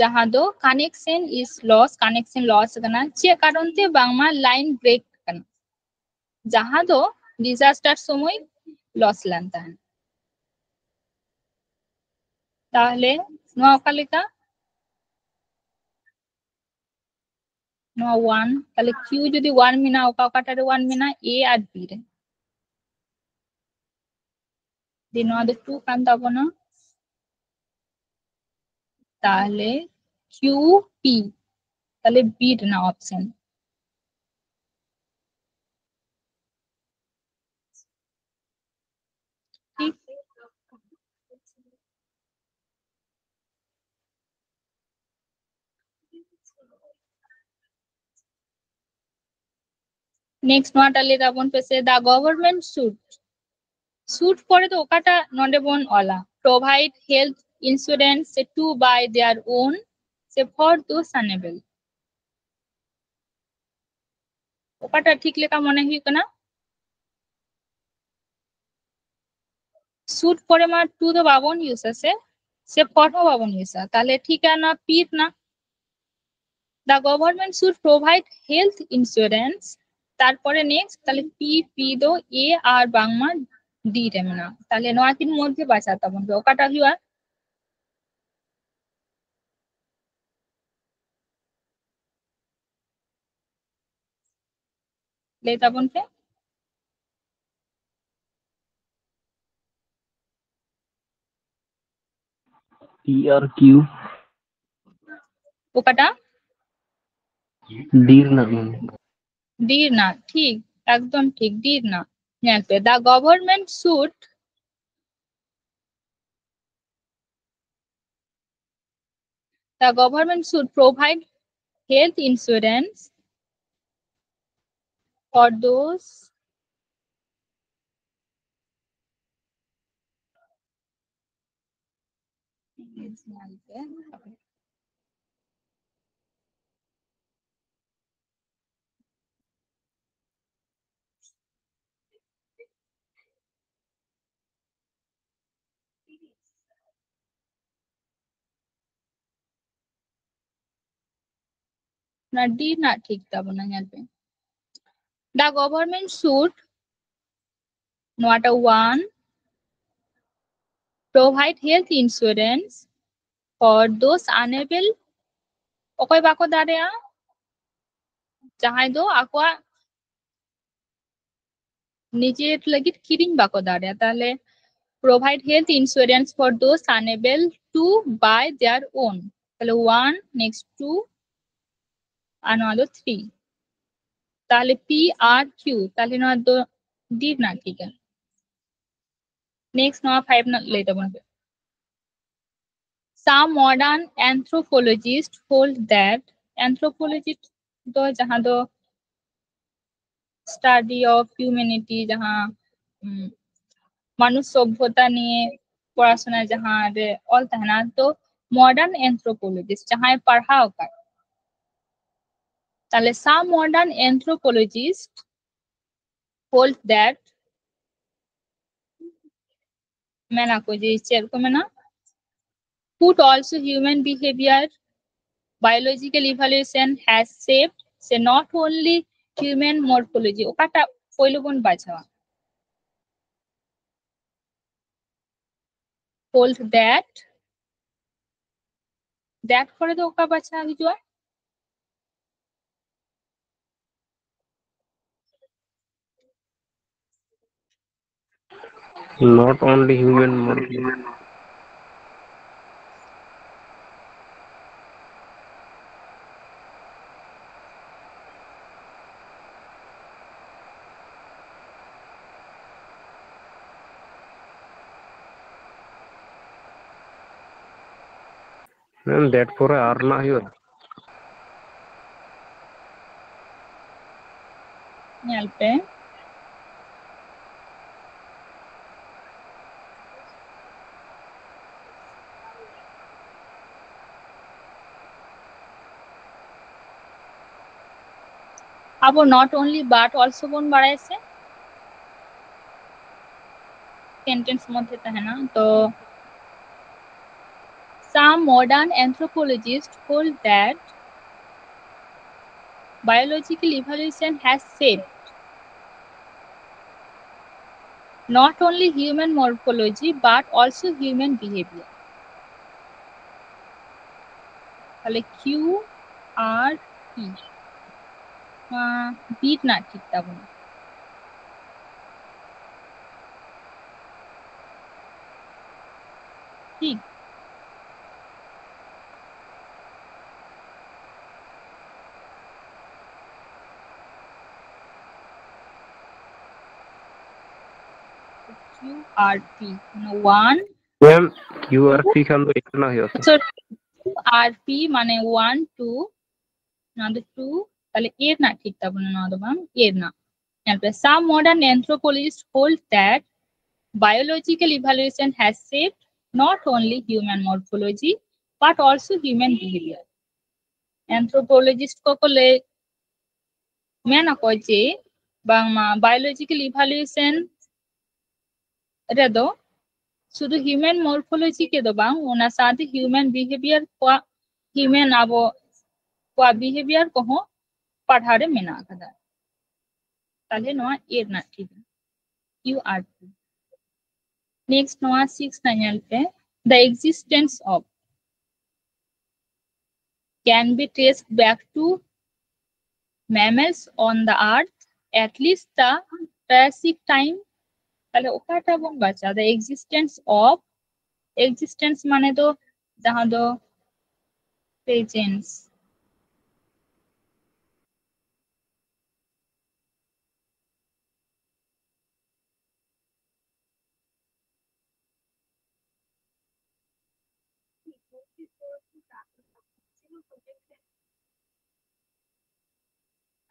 ᱡᱟᱦᱟᱸ ᱫᱚ connection is lost, connection lost ᱠᱟᱱᱟ᱾ ᱪᱮᱫ ᱠᱟᱨᱚᱱ ᱛᱮ? ᱵᱟᱝᱢᱟ line break ᱠᱟᱱᱟ, ᱡᱟᱦᱟᱸ ᱫᱚ disaster ᱥᱚᱢᱚᱭ loss ᱞᱮᱱ ᱛᱟᱦᱮᱸᱫ᱾ ᱛᱟᱦᱞᱮ ᱱᱚᱣᱟ ᱚᱠᱟ ᱞᱮᱠᱟ? ᱱᱚᱣᱟ one, ᱛᱟᱦᱞᱮ Q ᱡᱩᱫᱤ one ᱢᱮᱱᱟᱜᱼᱟ, ᱚᱠᱟ ᱚᱠᱟᱴᱟᱜ ᱨᱮ one ᱢᱮᱱᱟᱜᱼᱟ? A ᱟᱨ B ᱨᱮ᱾ ᱫᱤ ᱱᱚᱣᱟ ᱫᱚ two ᱠᱟᱱ ᱛᱟᱵᱚᱱᱟ, ᱛᱟᱦᱞᱮ Q P, ᱛᱟᱦᱞᱮ B ᱨᱮᱱᱟᱜ option᱾ ᱴᱷᱤᱠ᱾ Next ᱱᱚᱣᱟᱴᱟᱜ ᱞᱟᱹᱭ ᱛᱟᱵᱚᱱ ᱯᱮᱥᱮ, the government should, should ᱯᱚᱨᱮ ᱫᱚ ᱚᱠᱟᱴᱟᱜ ᱱᱚᱰᱮ ᱵᱚᱱ ᱚᱞᱟ? Provide health insurance ᱥᱮ to by their own ᱥᱮ for those unable? ᱚᱠᱟᱴᱟᱜ ᱴᱷᱤᱠ ᱞᱮᱠᱟ ᱢᱚᱱᱮ ᱦᱩᱭᱩᱜ ᱠᱟᱱᱟ? Should ᱯᱚᱨᱮ ᱢᱟ to ᱫᱚ ᱵᱟᱵᱚᱱ use ᱟ ᱥᱮ, ᱥᱮ for ᱦᱚᱸ ᱵᱟᱵᱚᱱ use ᱟ, ᱛᱟᱦᱞᱮ ᱴᱷᱤᱠᱟ ᱱᱚᱣᱟ P ᱨᱮᱱᱟᱜ, the government should provide health insurance, ᱛᱟᱨᱯᱚᱨᱮ next ᱛᱟᱦᱞᱮ P, P ᱫᱚ A ᱟᱨ ᱵᱟᱝᱢᱟ D ᱨᱮ ᱢᱮᱱᱟᱜᱼᱟ᱾ ᱛᱟᱦᱞᱮ ᱱᱚᱣᱟ ᱠᱤᱱ ᱢᱚᱫᱽᱫᱷᱮ ᱵᱟᱪᱷᱟᱣ ᱛᱟᱵᱚᱱ ᱯᱮ, ᱚᱠᱟᱴᱟᱜ ᱦᱩᱭᱩᱜᱼᱟ? ᱞᱟᱹᱭ ᱛᱟᱵᱚᱱ ᱯᱮ᱾ P ᱟᱨ Q᱾ ᱚᱠᱟᱴᱟᱜ? D ᱨᱮᱱᱟᱜ ᱢᱮᱱ᱾ D ᱨᱮᱱᱟᱜ, ᱴᱷᱤᱠ, ᱮᱠᱫᱚᱢ ᱴᱷᱤᱠ, D ᱨᱮᱱᱟᱜ᱾ ᱧᱮᱞ ᱯᱮ, the government should, the government should provide health insurance for those ᱚᱱᱟ D ᱨᱮᱱᱟᱜ ᱴᱷᱤᱠ ᱛᱟᱵᱚᱱᱟ, ᱧᱮᱞ ᱯᱮ᱾ The government should, ᱱᱚᱣᱟᱴᱟᱜ one, provide health insurance for those unable, ᱚᱠᱚᱭ ᱵᱟᱠᱚ ᱫᱟᱲᱮᱭᱟᱜᱼᱟ, ᱡᱟᱦᱟᱸᱭ ᱫᱚ ᱟᱠᱚᱣᱟᱜ ᱱᱤᱡᱮᱨ ᱞᱟᱹᱜᱤᱫ ᱠᱤᱨᱤᱧ ᱵᱟᱠᱚ ᱫᱟᱲᱮᱭᱟᱜᱼᱟ, ᱛᱟᱦᱞᱮ provide health insurance for those unable to buy their own, ᱛᱟᱦᱞᱮ one, next two, ᱟᱨ ᱱᱚᱣᱟ ᱫᱚ three, ᱛᱟᱦᱞᱮ P R Q, ᱛᱟᱦᱞᱮ ᱱᱚᱣᱟ ᱫᱚ D ᱨᱮᱱᱟᱜ ᱴᱷᱤᱠᱟ᱾ Next ᱱᱚᱣᱟ five ᱨᱮᱱᱟᱜ ᱞᱟᱹᱭ ᱛᱟᱵᱚᱱ ᱯᱮ᱾ Some modern anthropologists hold that, anthropologist ᱫᱚ ᱡᱟᱦᱟᱸ ᱫᱚ study of humanity, ᱡᱟᱦᱟᱸ ᱩᱢ, ᱢᱟᱱᱩᱥ ᱥᱚᱵᱷᱚᱛᱟ ᱱᱤᱭᱮ ᱯᱚᱲᱟᱥᱩᱱᱟ ᱡᱟᱦᱟᱸ ᱨᱮ ᱚᱞ ᱛᱟᱦᱮᱱᱟ, ᱛᱚ modern anthropologist ᱡᱟᱦᱟᱸᱭ ᱯᱟᱲᱦᱟᱣ ᱟᱠᱟᱫ, ᱛᱟᱦᱞᱮ some modern anthropologists hold that, ᱢᱮᱱᱟ ᱠᱚ ᱡᱮ ᱪᱮᱫ ᱠᱚ ᱢᱮᱱᱟ, put also human behavior, biological evolution has shaped, ᱥᱮ not only human morphology, ᱚᱠᱟᱴᱟᱜ ᱯᱳᱭᱞᱳ ᱵᱚᱱ ᱵᱟᱪᱷᱟᱣᱟ? Hold that, that ᱠᱚᱨᱮ ᱫᱚ ᱚᱠᱟ ᱵᱟᱪᱷᱟᱣ ᱦᱤᱡᱩᱜᱼᱟ? Not only human morphology. ᱦᱮᱸ, that ᱯᱚᱨᱮ ᱟᱨ ᱨᱮᱱᱟᱜ ᱦᱩᱭᱩᱜᱼᱟ᱾ ᱧᱮᱞ ᱯᱮ᱾ ᱟᱵᱚ not only but also ᱵᱚᱱ ᱵᱟᱲᱟᱭᱟ ᱥᱮ? Sentence ᱢᱚᱫᱽᱫᱷᱮ ᱛᱟᱦᱮᱱᱟ᱾ ᱛᱚ, some modern anthropologists hold that Biological evolution has shaped not only human morphology but also human behavior. তাহলে কিউ আর পি, বি ᱨᱮᱱᱟᱜ ᱴᱷᱤᱠ ᱛᱟᱵᱚᱱᱟ᱾ ᱴᱷᱤᱠ᱾ ᱠᱤᱭᱩ ᱟᱨ ᱯᱤ, ᱢᱟᱱᱮ ᱳᱣᱟᱱ ᱢᱮᱢ, ᱠᱤᱭᱩ ᱟᱨ ᱯᱤ ᱠᱷᱟᱱ ᱫᱚ ᱮ ᱨᱮᱱᱟᱜ ᱦᱩᱭᱩᱜᱼᱟ ᱥᱮ? ᱟᱪᱪᱷᱟ, ᱠᱤᱭᱩ ᱟᱨ ᱯᱤ ᱢᱟᱱᱮ ᱳᱣᱟᱱ, ᱴᱩ, ᱱᱚᱣᱟ ᱫᱚ ᱴᱩ, ᱛᱟᱦᱞᱮ ᱮ ᱨᱮᱱᱟᱜ ᱴᱷᱤᱠ ᱛᱟᱵᱚᱱᱟ, ᱱᱚᱣᱟ ᱫᱚ ᱵᱟᱝ, ᱮ ᱨᱮᱱᱟᱜ᱾ ᱧᱮᱞ ᱯᱮ, some modern anthropologists hold that biological evolution has shaped not only human morphology but also human behavior. Anthropologist ᱠᱚᱠᱚ ᱞᱟᱹᱭ, ᱢᱮᱱ ᱟᱠᱚ ᱡᱮ ᱵᱟᱝᱢᱟ biological evolution ᱨᱮᱫᱚ ᱥᱩᱫᱷᱩ human morphology ᱜᱮ ᱫᱚ ᱵᱟᱝ, ᱚᱱᱟ ᱥᱟᱶᱛᱮ human behavior ᱠᱚᱣᱟᱜ, human ᱟᱵᱚ ᱠᱚᱣᱟᱜ behavior ᱠᱚᱦᱚᱸ ᱯᱟᱲᱦᱟᱣ ᱨᱮ ᱢᱮᱱᱟᱜ ᱟᱠᱟᱫᱟ᱾ ᱛᱟᱦᱞᱮ ᱱᱚᱣᱟ ᱮ ᱨᱮᱱᱟᱜ ᱴᱷᱤᱠ, ᱠᱤᱭᱩ ᱟᱨ ᱯᱤ᱾ Next ᱱᱚᱣᱟ ᱥᱤᱠᱥ ᱨᱮᱱᱟᱜ ᱧᱮᱞ ᱯᱮ, the existence of can be traced back to mammals on the earth at least the Triassic time. ᱛᱟᱦᱞᱮ ᱚᱠᱟᱴᱟᱜ ᱵᱚᱱ ᱵᱟᱪᱷᱟ? The existence of, existence ᱢᱟᱱᱮ ᱫᱚ ᱡᱟᱦᱟᱸ ᱫᱚ presence᱾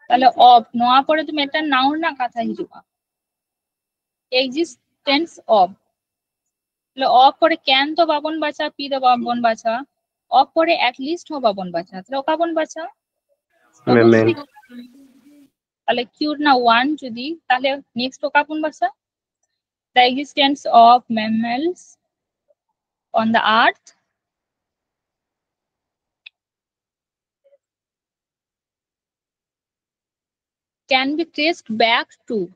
ᱛᱟᱦᱞᱮ of, ᱱᱚᱣᱟ ᱯᱚᱨᱮ ᱫᱚ ᱢᱤᱫᱴᱟᱝ noun ᱨᱮᱱᱟᱜ ᱠᱟᱛᱷᱟ ᱦᱤᱡᱩᱜᱼᱟ, existence of᱾ ᱛᱟᱦᱞᱮ of ᱯᱚᱨᱮ can ᱫᱚ ᱵᱟᱵᱚᱱ ᱵᱟᱪᱷᱟ, ᱯᱤ ᱫᱚ ᱵᱟᱵᱚᱱ ᱵᱟᱪᱷᱟ, of ᱯᱚᱨᱮ at least ᱦᱚᱸ ᱵᱟᱵᱚᱱ ᱵᱟᱪᱷᱟ᱾ ᱛᱟᱦᱞᱮ ᱚᱠᱟ ᱵᱚᱱ ᱵᱟᱪᱷᱟ? ᱢᱮᱢᱮᱞ᱾ ᱛᱟᱦᱞᱮ ᱠᱤᱭᱩ ᱨᱮᱱᱟᱜ ᱳᱣᱟᱱ ᱡᱩᱫᱤ, ᱛᱟᱦᱞᱮ next ᱚᱠᱟ ᱵᱚᱱ ᱵᱟᱪᱷᱟ? The existence of mammals on the earth. can be traced back to.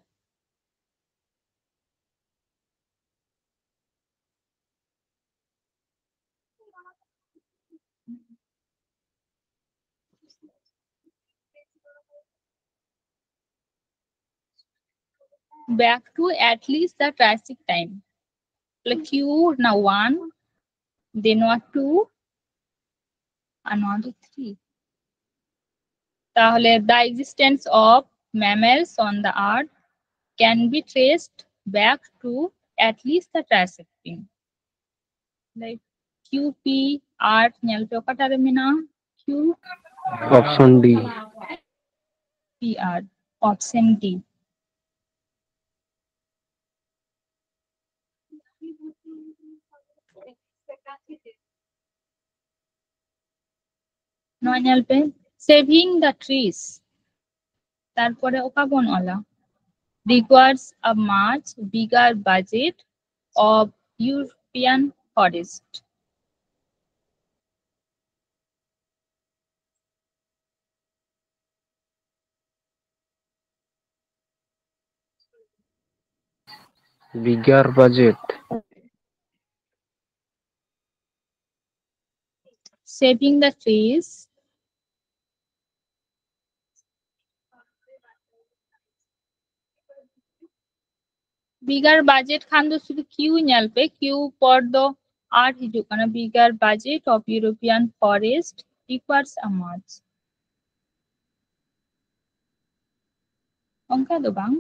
Back to at least the Triassic time. তাহলে কিউ না ওয়ান, দেন ওয়ান টু, আর নট থ্রি। তাহলে the existence of mammals on the earth can be traced back to at least the Triassic time. Like, Q P R ᱧᱮᱞ ᱯᱮ, ᱚᱠᱟᱴᱟᱜ ᱨᱮ ᱢᱮᱱᱟᱜᱼᱟ? Q Option D. P R, option D. ᱱᱚᱣᱟ ᱧᱮᱞ ᱯᱮ, saving the trees, ᱛᱟᱨᱯᱚᱨᱮ ᱚᱠᱟ ᱵᱚᱱ ᱚᱞᱟ? Requires a much bigger budget of European forest. Bigger budget. Saving the trees. Bigger budget ᱠᱷᱟᱱ ᱫᱚ ᱥᱩᱫᱷᱩ Q ᱧᱮᱞ ᱯᱮ, Q ᱯᱚᱨ ᱫᱚ R ᱦᱤᱡᱩᱜ ᱠᱟᱱᱟ, bigger budget of European forest requires a much. ᱚᱱᱠᱟ ᱫᱚ ᱵᱟᱝ᱾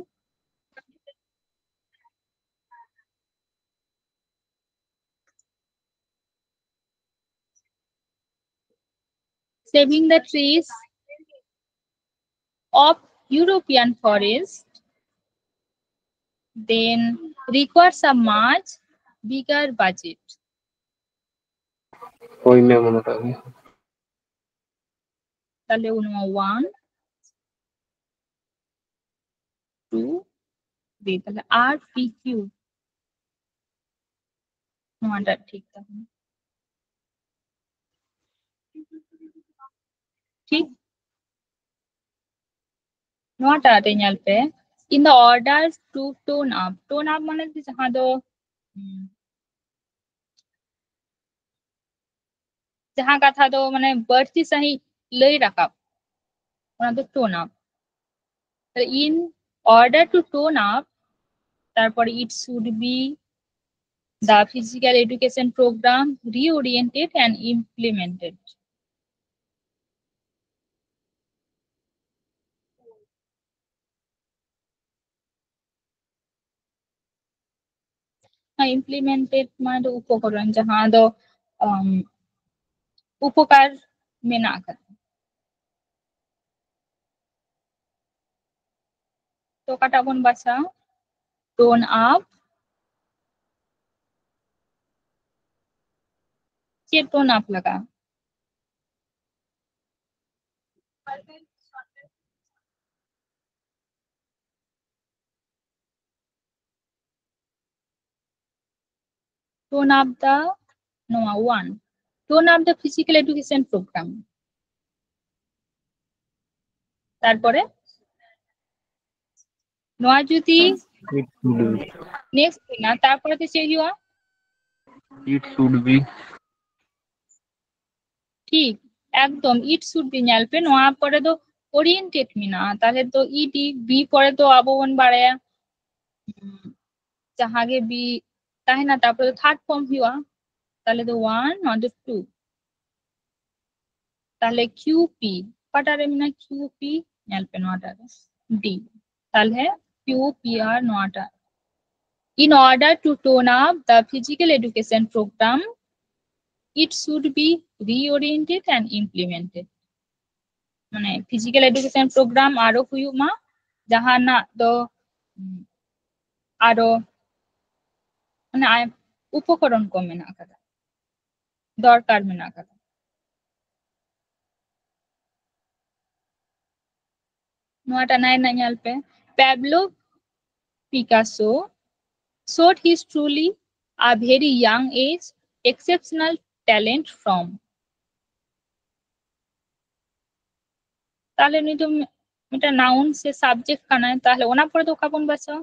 Saving the trees of European forest then requires a much bigger budget. ᱦᱳᱭ ᱢᱮᱢ, ᱚᱱᱟᱴᱟᱜ ᱜᱮ᱾ ᱛᱟᱦᱞᱮ ᱱᱚᱣᱟ ᱳᱣᱟᱱ, ᱴᱩ, ᱛᱷᱨᱤ, ᱛᱟᱦᱞᱮ R P Q ᱱᱚᱣᱟᱴᱟᱜ ᱴᱷᱤᱠ ᱛᱟᱵᱚᱱᱟ᱾ ᱴᱷᱤᱠ? ᱱᱚᱣᱟᱴᱟᱜ ᱨᱮ ᱧᱮᱞ ᱯᱮ, in the order to tone up. Tone up ᱢᱟᱱᱮ ᱫᱚ ᱡᱟᱦᱟᱸ ᱫᱚ, ᱦᱩᱸ, ᱡᱟᱦᱟᱸ ᱠᱟᱛᱷᱟ ᱫᱚ ᱢᱟᱱᱮ ᱵᱟᱹᱲᱛᱤ ᱥᱟᱺᱦᱤᱡ ᱞᱟᱹᱭ ᱨᱟᱠᱟᱵ, ᱚᱱᱟ ᱫᱚ tone up. In order to tone up, ᱛᱟᱨᱯᱚᱨ it should be the physical education program reoriented and implemented. Implemented ᱢᱟᱱᱮ ᱫᱚ ᱩᱯᱚᱠᱚᱨᱚᱱ, ᱡᱟᱦᱟᱸ ᱫᱚ, ᱟᱢ, ᱩᱯᱚᱠᱟᱨ ᱢᱮᱱᱟᱜ ᱟᱠᱟᱫᱟ᱾ ᱛᱚ ᱚᱠᱟᱴᱟᱜ ᱵᱚᱱ ᱵᱟᱪᱷᱟᱣᱟ? Tone up. ᱪᱮᱫ tone up ᱞᱟᱜᱟᱜᱼᱟ? Tone up the, ᱱᱚᱣᱟ one. Tone up the physical education program. ᱛᱟᱨᱯᱚᱨᱮ ᱱᱚᱣᱟ ᱡᱩᱫᱤ next ᱦᱩᱭᱱᱟ, ᱛᱟᱨᱯᱚᱨᱮ ᱫᱚ ᱪᱮᱫ ᱦᱩᱭᱩᱜᱼᱟ? It should be. ᱴᱷᱤᱠ, ᱮᱠᱫᱚᱢ, it should be. ᱧᱮᱞ ᱯᱮ, ᱱᱚᱣᱟ ᱯᱚᱨᱮ ᱫᱚ oriented ᱢᱮᱱᱟᱜᱼᱟ, ᱛᱟᱦᱞᱮ ᱫᱚ ed, be ᱯᱚᱨᱮ ᱫᱚ ᱟᱵᱚ ᱵᱚᱱ ᱵᱟᱲᱟᱭᱟ, ᱩᱸ, ᱡᱟᱦᱟᱸ ᱜᱮ be ᱛᱟᱦᱮᱱᱟ, ᱛᱟᱨᱯᱚᱨᱮ ᱫᱚ third form ᱦᱩᱭᱩᱜᱼᱟ, ᱛᱟᱦᱞᱮ ᱫᱚ one, ᱱᱚᱣᱟ ᱫᱚ two. ᱛᱟᱦᱞᱮ Q P, ᱚᱠᱟᱴᱟᱜ ᱨᱮ ᱢᱮᱱᱟᱜᱼᱟ Q P? ᱧᱮᱞ ᱯᱮ ᱱᱚᱣᱟᱴᱟᱜ ᱨᱮ, D. ᱛᱟᱦᱞᱮ Q P R ᱱᱚᱣᱟᱴᱟᱜ. In order to tone up the physical education program, it should be reoriented and implemented. ᱢᱟᱱᱮ physical education program ᱟᱨᱚ ᱦᱩᱭᱩᱜ ᱢᱟ, ᱡᱟᱦᱟᱱᱟᱜ ᱫᱚ, ᱩᱸ, ᱟᱨᱚ ᱢᱟᱱᱮ ᱟᱭ-, ᱩᱯᱚᱠᱚᱨᱚᱱ ᱠᱚ ᱢᱮᱱᱟᱜ ᱟᱠᱟᱫᱟ, ᱫᱚᱨᱠᱟᱨ ᱢᱮᱱᱟᱜ ᱟᱠᱟᱫᱟ᱾ ᱱᱚᱣᱟᱴᱟᱜ nine ᱨᱮᱱᱟᱜ ᱧᱮᱞ ᱯᱮ, Pablo Picasso showed his truly a very young age exceptional talent from. ᱛᱟᱦᱞᱮ ᱱᱩᱭ ᱫᱚ ᱢᱤ-, ᱢᱤᱫᱴᱟᱝ noun ᱥᱮ subject ᱠᱟᱱᱟᱭ, ᱛᱟᱦᱞᱮ ᱚᱱᱟ ᱯᱚᱨᱮ ᱫᱚ ᱚᱠᱟ ᱵᱚᱱ ᱵᱟᱪᱷᱟᱣᱟ?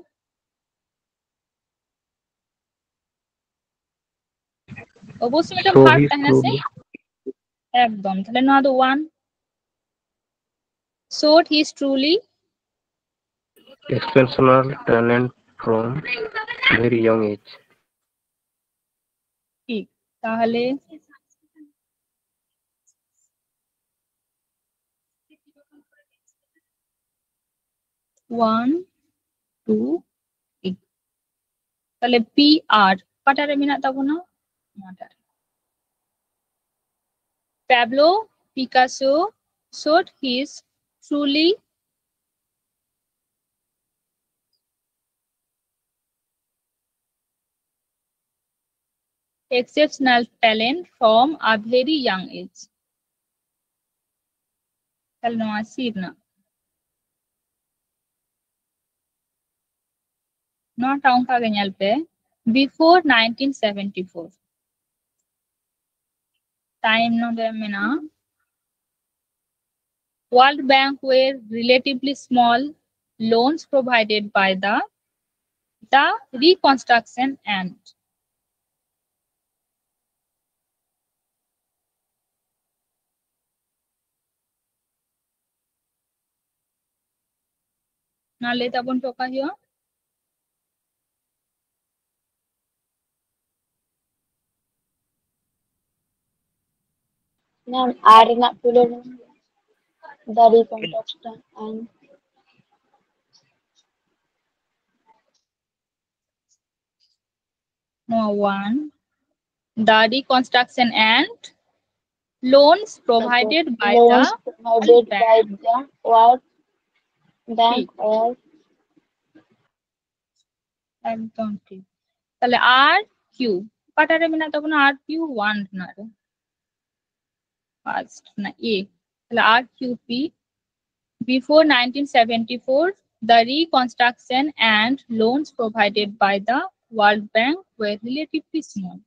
ᱚᱵᱚᱥᱥᱳᱭ ᱢᱤᱫᱴᱟᱝ verb ᱛᱟᱦᱮᱱᱟ ᱥᱮ? ᱮᱠᱫᱚᱢ᱾ ᱛᱟᱦᱞᱮ ᱱᱚᱣᱟ ᱫᱚ one. Showed his truly exceptional talent from very young age. ᱴᱷᱤᱠ᱾ ᱛᱟᱦᱞᱮ one, two, three. ᱛᱟᱦᱞᱮ P R ᱚᱠᱟᱴᱟᱜ ᱨᱮ ᱢᱮᱱᱟᱜ ᱛᱟᱵᱚᱱᱟ? ᱱᱚᱣᱟᱴᱟᱜ ᱨᱮ᱾ Pablo Picasso showed his truly exceptional talent from a very young age. ᱛᱟᱦᱞᱮ ᱱᱚᱣᱟ C ᱨᱮᱱᱟᱜ᱾ ᱱᱚᱣᱟᱴᱟᱜ ᱚᱱᱠᱟ ᱜᱮ ᱧᱮᱞ ᱯᱮ, before nineteen seventy-four. Time ᱱᱚᱰᱮ ᱢᱮᱱᱟᱜᱼᱟ, World Bank were relatively small loans provided by the, the reconstruction and. ᱚᱱᱟ ᱞᱟᱹᱭ ᱛᱟᱵᱚᱱ ᱯᱮ ᱚᱠᱟ ᱦᱩᱭᱩᱜᱼᱟ? ᱢᱮᱢ, ᱟᱨ ᱨᱮᱱᱟᱜ ᱯᱩᱨᱟᱹ ᱫᱟᱨᱮ ᱠᱚᱱᱴᱨᱟᱠᱥᱚᱱ ᱟᱨ ᱱᱚᱣᱟ one, the reconstruction and loans provided by the World Bank. Loans provided by the World Bank. ᱴᱷᱤᱠ᱾ Or ᱮᱠᱫᱚᱢ ᱴᱷᱤᱠ᱾ ᱛᱟᱦᱞᱮ R Q ᱚᱠᱟᱴᱟᱜ ᱨᱮ ᱢᱮᱱᱟᱜ ᱛᱟᱵᱚᱱᱟ? R Q one ᱨᱮᱱᱟᱜ ᱨᱮ, first ᱨᱮᱱᱟᱜ A᱾ ᱛᱟᱦᱞᱮ R Q P, before nineteen seventy-four, the reconstruction and loans provided by the World Bank were relatively small.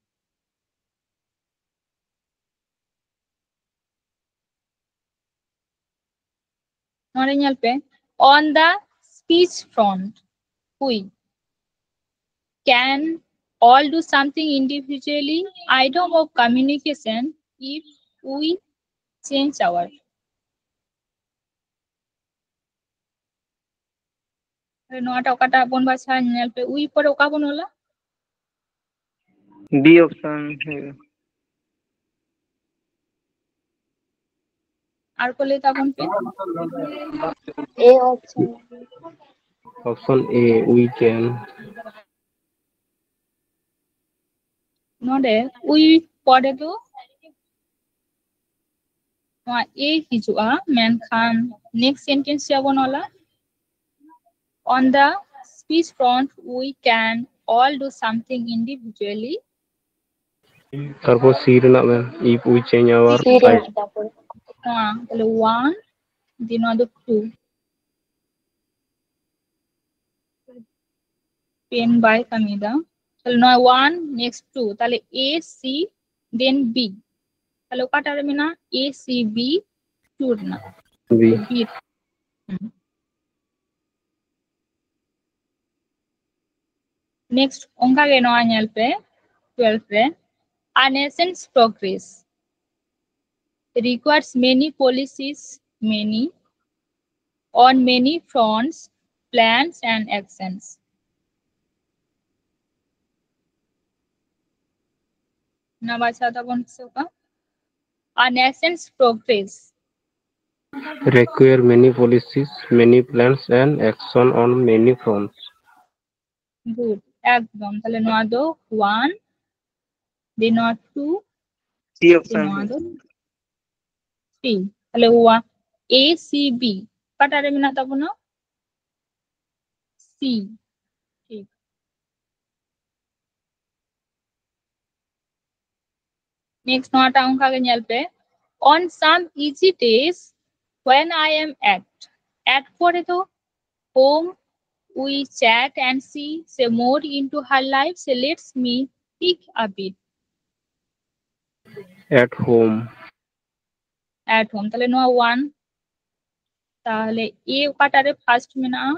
ᱱᱚᱰᱮ ᱧᱮᱞ ᱯᱮ, on the speech front, we can all do something individually, idiom of communication, if we change our. ᱱᱚᱣᱟᱴᱟᱜ ᱚᱠᱟᱴᱟᱜ ᱵᱚᱱ ᱵᱟᱪᱷᱟᱣᱟ? ᱧᱮᱞ ᱯᱮ, we ᱯᱚᱨᱮ ᱚᱠᱟ ᱵᱚᱱ ᱚᱞᱟ? B option ᱦᱩᱭᱩᱜᱼᱟ᱾ ᱟᱨ ᱠᱚ ᱞᱟᱹᱭ ᱛᱟᱵᱚᱱ ᱯᱮ᱾ A option. Option A, we can. ᱱᱚᱰᱮ we ᱯᱚᱨᱮ ᱫᱚ ᱱᱚᱣᱟ A ᱦᱤᱡᱩᱜᱼᱟ, ᱢᱮᱱᱠᱷᱟᱱ next sentence ᱨᱮ ᱵᱚᱱ ᱚᱞᱟ, on the speech front we can all do something individually. ᱛᱟᱨᱯᱚᱨ C ᱨᱮᱱᱟᱜ ᱢᱮᱢ, if we change our C ᱨᱮᱱᱟᱜ ᱛᱟᱨᱯᱚᱨ ᱱᱚᱣᱟ ᱛᱟᱦᱞᱮ one, ᱫᱤ ᱱᱚᱣᱟ ᱫᱚ two, pen ᱵᱟᱭ ᱠᱟᱹᱢᱤᱭᱮᱫᱟ᱾ ᱛᱟᱦᱞᱮ ᱱᱚᱣᱟ one, next two, ᱛᱟᱦᱞᱮ A, C, then B᱾ ᱛᱟᱦᱞᱮ ᱚᱠᱟᱴᱟᱜ ᱨᱮ ᱢᱮᱱᱟᱜᱼᱟ? A, C, B, two ᱨᱮᱱᱟᱜ B. B᱾ ᱦᱩᱸ᱾ Next ᱚᱱᱠᱟ ᱜᱮ ᱱᱚᱣᱟ ᱧᱮᱞ ᱯᱮ, twelve ᱨᱮ, a nation's progress requires many policies, many, on many fronts, plans and actions. ᱱᱚᱣᱟ ᱵᱟᱪᱷᱟᱣ ᱛᱟᱵᱚᱱ ᱥᱮ ᱚᱠᱟ? A nation's progress. Require many policies, many plans and action on many fronts. Good, ᱮᱠᱫᱚᱢ᱾ ᱛᱟᱦᱞᱮ ᱱᱚᱣᱟ ᱫᱚ one, then ᱱᱚᱣᱟ two, C then ᱱᱚᱣᱟ ᱫᱚ three᱾ ᱛᱟᱦᱞᱮ ᱱᱚᱣᱟ A, C, B ᱚᱠᱟᱴᱟᱜ ᱨᱮ ᱢᱮᱱᱟᱜ ᱛᱟᱵᱚᱱᱟ? C᱾ ᱴᱷᱤᱠ᱾ Next ᱱᱚᱣᱟᱴᱟᱜ ᱚᱱᱠᱟ ᱜᱮ ᱧᱮᱞ ᱯᱮ, on some easy days when I am at, at ᱯᱚᱨᱮ ᱫᱚ home, we chat and see, say more into her life, say lets me pick a bit. At home. At home, ᱛᱟᱦᱞᱮ ᱱᱚᱣᱟ one, ᱛᱟᱦᱚᱞᱮ A ᱚᱠᱟᱴᱟᱜ ᱨᱮ first ᱢᱮᱱᱟᱜᱼᱟ?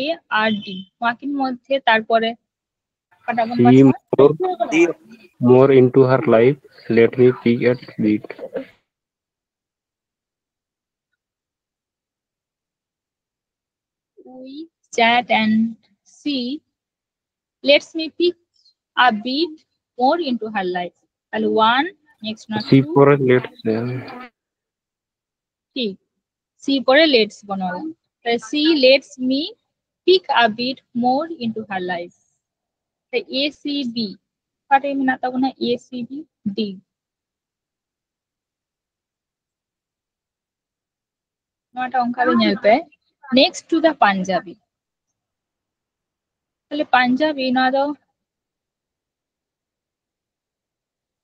A R D, ᱱᱚᱣᱟ ᱠᱤᱱ ᱢᱚᱫᱽᱫᱷᱮ ᱛᱟᱨᱯᱚᱨᱮ ᱚᱠᱟᱴᱟᱜ ᱵᱚᱱ ᱯᱟᱲᱦᱟᱣᱟ? More into her life, let me pick a bit. We chat and she lets me pick a bit more into her life. তাহলে one, next না সি পরে লেটস। ঠিক, সি পরে লেটস বনালাম। তাহলে she lets me pick a bit more into her life. তাহলে A C B, অকাটে ᱢᱮᱱᱟᱜ ᱛᱟᱵᱚᱱᱟ? A C B, D. ᱱᱚᱣᱟᱴᱟᱜ ᱚᱱᱠᱟ ᱜᱮ ᱧᱮᱞ ᱯᱮ, next to the Punjabi. ᱛᱟᱦᱞᱮ ᱯᱟᱧᱡᱟᱵᱤ, ᱱᱚᱣᱟ ᱫᱚ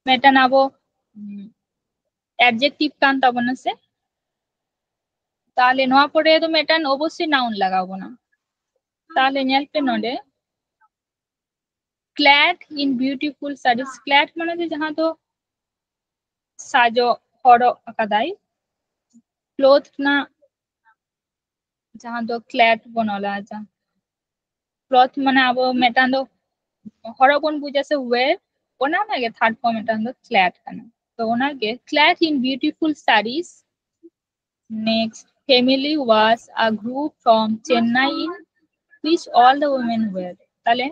ᱢᱤᱫᱴᱟᱝ ᱟᱵᱚ adjective ᱠᱟᱱ ᱛᱟᱵᱚᱱᱟ ᱥᱮ? ᱛᱟᱦᱞᱮ ᱱᱚᱣᱟ ᱯᱚᱨᱮ ᱫᱚ ᱢᱤᱫᱴᱟᱝ ᱚᱵᱚᱥᱥᱳᱭ noun ᱞᱟᱜᱟᱣ ᱵᱚᱱᱟ᱾ ᱛᱟᱦᱞᱮ ᱧᱮᱞ ᱯᱮ ᱱᱚᱰᱮ, clad in beautiful sarees. Clad ᱢᱟᱱᱮ ᱫᱚ ᱡᱟᱦᱟᱸ ᱫᱚ ᱥᱟᱡᱚᱜ, ᱦᱚᱨᱚᱜ ᱟᱠᱟᱫᱟᱭ᱾ Cloth ᱨᱮᱱᱟᱜ ᱡᱟᱦᱟᱸ ᱫᱚ clad ᱵᱚᱱ ᱚᱞᱟ, ᱡᱟᱦᱟᱸ cloth ᱢᱟᱱᱮ ᱟᱵᱚ ᱢᱤᱫᱴᱟᱝ ᱫᱚ ᱦᱚᱨᱚᱜ ᱵᱚᱱ ᱵᱩᱡᱟ ᱥᱮ wear, ᱚᱱᱟ ᱨᱮᱱᱟᱜ ᱜᱮ third form ᱢᱤᱫᱴᱟᱝ ᱫᱚ clad ᱠᱟᱱᱟ᱾ ᱛᱚ ᱚᱱᱟᱜᱮ clad in beautiful sarees. Next, family was a group from Chennai in which all the women were. ᱛᱟᱦᱞᱮ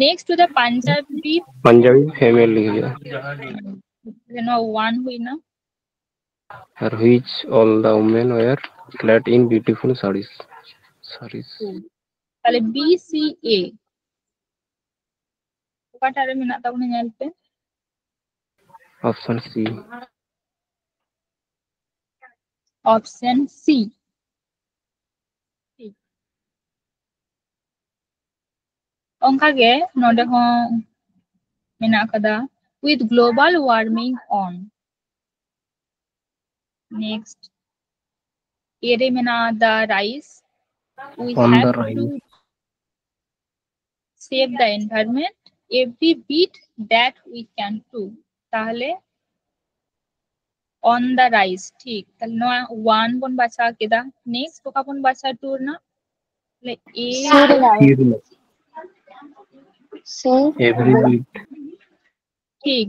next to the Punjabi, Punjabi family ᱦᱩᱭᱩᱜᱼᱟ᱾ ᱱᱚᱣᱟ one ᱦᱩᱭᱱᱟ᱾ ᱟᱨ which all the women were clad in beautiful sarees. Sarees. ᱛᱟᱦᱞᱮ B C A ᱚᱠᱟᱴᱟᱜ ᱨᱮ ᱢᱮᱱᱟᱜ ᱛᱟᱵᱚᱱᱟ ᱧᱮᱞ ᱯᱮ? Option C. Option C. ᱚᱱᱠᱟᱜᱮ ᱱᱚᱰᱮ ᱦᱚᱸ ᱢᱮᱱᱟᱜ ᱟᱠᱟᱫᱟ, with global warming on. Next, A ᱨᱮ ᱢᱮᱱᱟᱜᱼᱟ the rise. We On have the to rise. Save the environment every bit that we can do. ᱛᱟᱦᱞᱮ on the rise, ᱴᱷᱤᱠ᱾ ᱛᱟᱦᱞᱮ ᱱᱚᱣᱟ one ᱵᱚᱱ ᱵᱟᱪᱷᱟᱣ ᱠᱮᱫᱟ᱾ Next ᱚᱠᱟ ᱵᱚᱱ ᱵᱟᱪᱷᱟᱣ? Two ᱨᱮᱱᱟᱜ, ᱛᱟᱦᱞᱮ A᱾ C. Every bit. ᱴᱷᱤᱠ,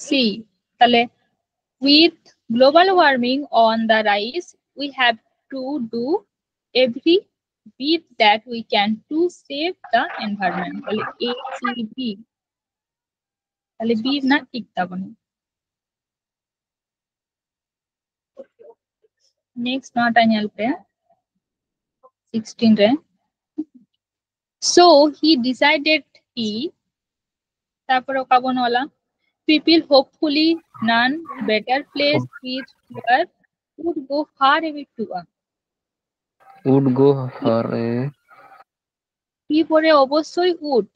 C᱾ ᱛᱟᱦᱞᱮ with global warming on the rise, we have to do every bit that we can to save the environment. ᱛᱟᱦᱞᱮ A, C, B, ᱛᱟᱦᱞᱮ B ᱨᱮᱱᱟᱜ ᱴᱷᱤᱠ ᱛᱟᱵᱚᱱ᱾ Next ᱱᱚᱣᱟᱴᱟᱜ ᱧᱮᱞ ᱯᱮ, sixteen ᱨᱮ᱾ So he decided, he, ᱛᱟᱨᱯᱚᱨᱮ ᱚᱠᱟ ᱵᱚᱱ ᱚᱞᱟ? People, hopefully none, better place with fewer, would go far away to a, would go far away. He পরে অবশ্যই would,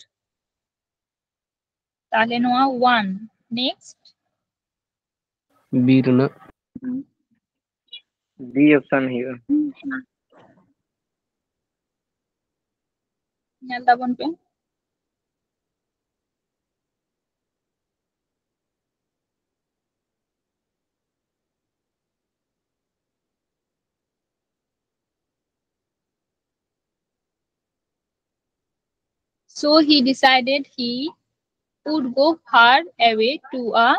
ᱛᱟᱦᱞᱮ ᱱᱚᱣᱟ one᱾ Next B ᱨᱮᱱᱟᱜ, B option ᱦᱩᱭᱩᱜᱼᱟ᱾ ᱧᱮᱞ ᱛᱟᱵᱚᱱ ᱯᱮ᱾ So he decided he would go far away to a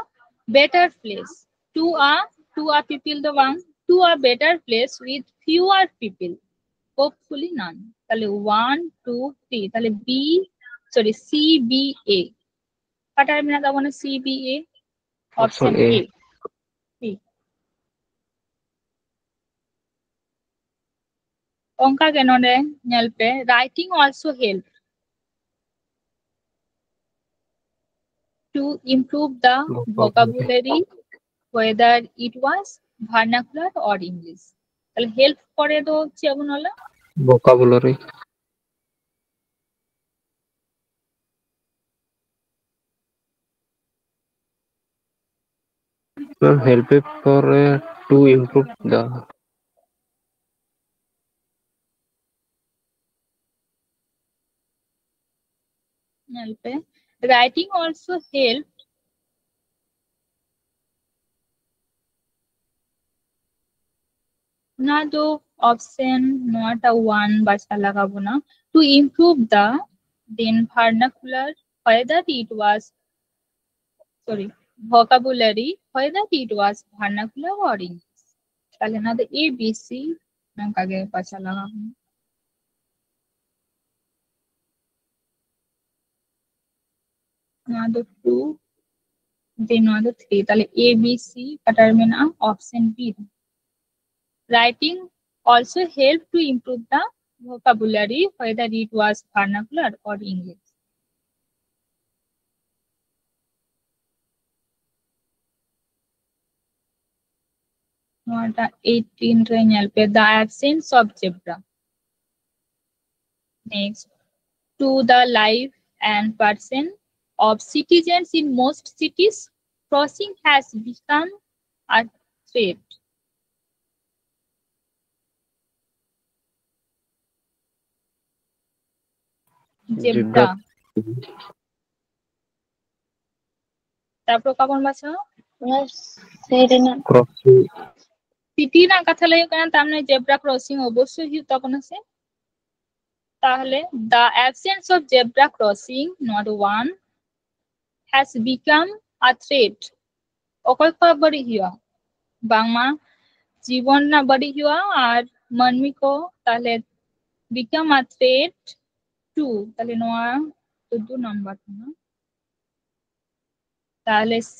better place. To a, to a people ᱫᱚ ᱵᱟᱝ, to a better place with fewer people. Hopefully none. ᱛᱟᱦᱞᱮ one, two, three. ᱛᱟᱦᱞᱮ B, sorry, C B A. ᱚᱠᱟᱴᱟᱜ ᱨᱮ ᱢᱮᱱᱟᱜ ᱛᱟᱵᱚᱱᱟ C B A? Option A. A. ᱴᱷᱤᱠ᱾ ᱚᱱᱠᱟ ᱜᱮ ᱱᱚᱰᱮ ᱧᱮᱞ ᱯᱮ, writing also help to improve the vocabulary, whether it was vernacular or English. ᱛᱟᱦᱞᱮ help ᱯᱚᱨᱮ ᱫᱚ ᱪᱮᱫ ᱵᱚᱱ ᱚᱞᱟ? Vocabulary. Help ᱯᱚᱨᱮ to improve the. ᱧᱮᱞ ᱯᱮ, writing also help ᱚᱱᱟ ᱫᱚ ᱚᱯᱥᱮᱱ ᱱᱚᱣᱟᱴᱟᱜ ᱚᱣᱟᱱ ᱵᱟᱪᱷᱟᱣ ᱞᱟᱜᱟᱣ ᱵᱚᱱᱟ᱾ To improve the then vernacular, whether it was, sorry, vocabulary, whether it was vernacular or English. ᱛᱟᱦᱞᱮ ᱱᱚᱣᱟ ᱫᱚ A B C ᱱᱚᱝᱠᱟ ᱜᱮ ᱵᱟᱪᱷᱟᱣ ᱞᱟᱜᱟᱣ ᱵᱚᱱᱟ᱾ ᱱᱚᱣᱟ ᱫᱚ two, then ᱱᱚᱣᱟ ᱫᱚ three᱾ ᱛᱟᱦᱞᱮ A B C ᱚᱠᱟᱴᱟᱜ ᱨᱮ ᱢᱮᱱᱟᱜᱼᱟ? ᱚᱯᱥᱮᱱ B ᱨᱮ᱾ Writing also help to improve the vocabulary, whether it was vernacular or English. ᱱᱚᱣᱟᱴᱟᱜ eighteen ᱨᱮ ᱧᱮᱞ ᱯᱮ, the absence of zebra. Next, to the life and person of citizens in most cities, crossing has become a threat. Zebra. Zebra. ᱛᱟᱨᱯᱚᱨ ᱚᱠᱟ ᱵᱚᱱ ᱵᱟᱪᱷᱟᱣᱟ? ᱚᱱᱟ ᱥᱮ ᱨᱮᱱᱟᱜ᱾ Crossing. City ᱨᱮᱱᱟᱜ ᱠᱟᱛᱷᱟ ᱞᱟᱹᱭ ᱦᱩᱭᱩᱜ ᱠᱟᱱᱟ, ᱛᱟᱨ ᱢᱟᱱᱮ zebra crossing ᱚᱵᱚᱥᱥᱳᱭ ᱦᱩᱭᱩᱜ ᱛᱟᱵᱚᱱᱟ ᱥᱮ? ᱛᱟᱦᱞᱮ the absence of zebra crossing, ᱱᱚᱣᱟ ᱫᱚ one, has become a threat. ᱚᱠᱚᱭ ᱠᱚᱣᱟᱜ ᱵᱟᱹᱲᱤᱡ ᱦᱩᱭᱩᱜᱼᱟ? ᱵᱟᱝᱢᱟ ᱡᱤᱵᱚᱱ ᱨᱮᱱᱟᱜ ᱵᱟᱹᱲᱤᱡ ᱦᱩᱭᱩᱜᱼᱟ ᱟᱨ ᱢᱟᱹᱱᱢᱤ ᱠᱚ, ᱛᱟᱦᱞᱮ become a threat to, ᱛᱟᱦᱞᱮ ᱱᱚᱣᱟ ᱫᱚ ᱫᱩ ᱱᱟᱢᱵᱟᱨ ᱠᱟᱱᱟ᱾ ᱛᱟᱦᱞᱮ C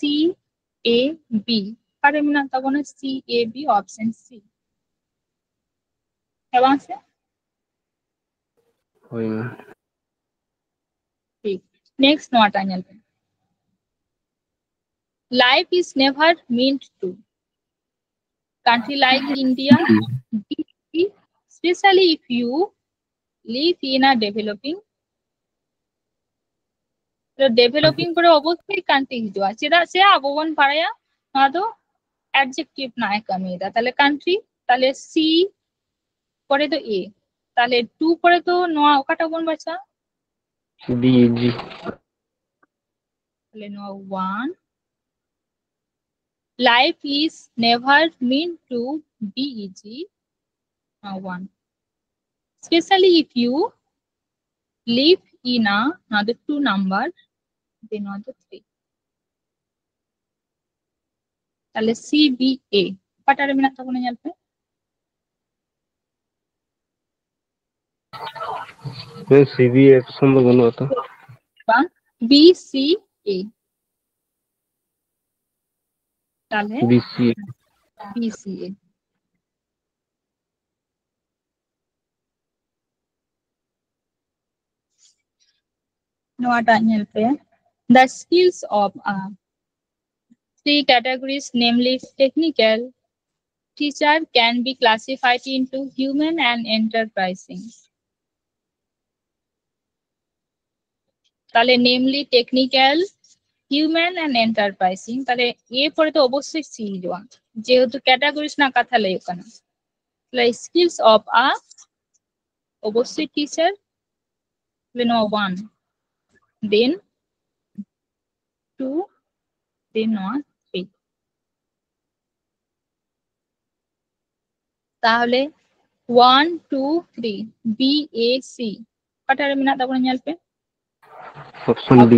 A B ᱚᱠᱟᱨᱮ ᱢᱮᱱᱟᱜ ᱛᱟᱵᱚᱱᱟ? C A B, option C, ᱦᱮᱸ ᱵᱟᱝ ᱥᱮ? ᱦᱳᱭ ᱢᱟ᱾ ᱴᱷᱤᱠ, ᱱᱮᱠᱥᱴ ᱱᱚᱣᱟᱴᱟᱜ ᱧᱮᱞ ᱯᱮ, life is never meant to country like India, especially if you live in a developing, ᱰᱮᱵᱷᱮᱞᱚᱯᱤᱝ ᱯᱚᱨᱮ ᱚᱵᱚᱥᱥᱳᱭ ᱠᱟᱱᱴᱨᱤ ᱦᱤᱡᱩᱜᱼᱟ, ᱪᱮᱫᱟᱜ ᱥᱮ ᱟᱵᱚ ᱵᱚᱱ ᱵᱟᱲᱟᱭᱟ ᱱᱚᱣᱟ ᱫᱚ ᱮᱰᱡᱮᱠᱴᱤᱵᱷ ᱨᱮᱱᱟᱜ ᱮ ᱠᱟᱹᱢᱤᱭᱮᱫᱟ᱾ ᱛᱟᱦᱞᱮ ᱠᱟᱱᱴᱨᱤ, ᱛᱟᱦᱞᱮ C ᱯᱚᱨᱮ ᱫᱚ A, ᱛᱟᱦᱞᱮ two ᱯᱚᱨᱮ ᱫᱚ ᱱᱚᱣᱟ ᱚᱠᱟᱴᱟᱜ ᱵᱚᱱ ᱵᱟᱪᱷᱟᱣᱟ? B, G. ᱛᱟᱦᱞᱮ ᱱᱚᱣᱟ one, Life is never meant to be easy. Uh, one. Especially if you live in a, another two number, then another three. তাহলে C B A, অকাটা রে ᱢᱮᱱᱟᱜ ᱛᱟᱵᱚᱱᱟ, ᱧᱮᱞ ᱯᱮ᱾ ᱦᱮᱸ, C B A option ᱫᱚ ᱵᱟᱹᱱᱩᱜᱼᱟ ᱛᱚ᱾ ᱵᱟᱝ, B C A᱾ ᱛᱟᱦᱞᱮ B C A᱾ B C A᱾ ᱱᱚᱣᱟᱴᱟᱜ ᱧᱮᱞ ᱯᱮ, the skills of a three categories, namely technical teacher can be classified into human and enterprising. তাহলে namely technical, human and enterprising, তাহলে এ পরে তো অবশ্যই C হᱤᱡᱩᱜᱼᱟ, ᱡᱮᱦᱮᱛᱩ categories ᱨᱮᱱᱟᱜ ᱠᱟᱛᱷᱟ ᱞᱟᱹᱭᱚᱜ ᱠᱟᱱᱟ᱾ ᱛᱟᱦᱞᱮ skills of a, ᱚᱵᱚᱥᱥᱳᱭ teacher, ᱛᱟᱦᱞᱮ ᱱᱚᱣᱟ one, then two, then ᱱᱚᱣᱟ three᱾ ᱛᱟᱦᱞᱮ one, two, three, B A C, ᱚᱠᱟᱴᱟᱜ ᱨᱮ ᱢᱮᱱᱟᱜ ᱛᱟᱵᱚᱱᱟ ᱧᱮᱞ ᱯᱮ? Option D᱾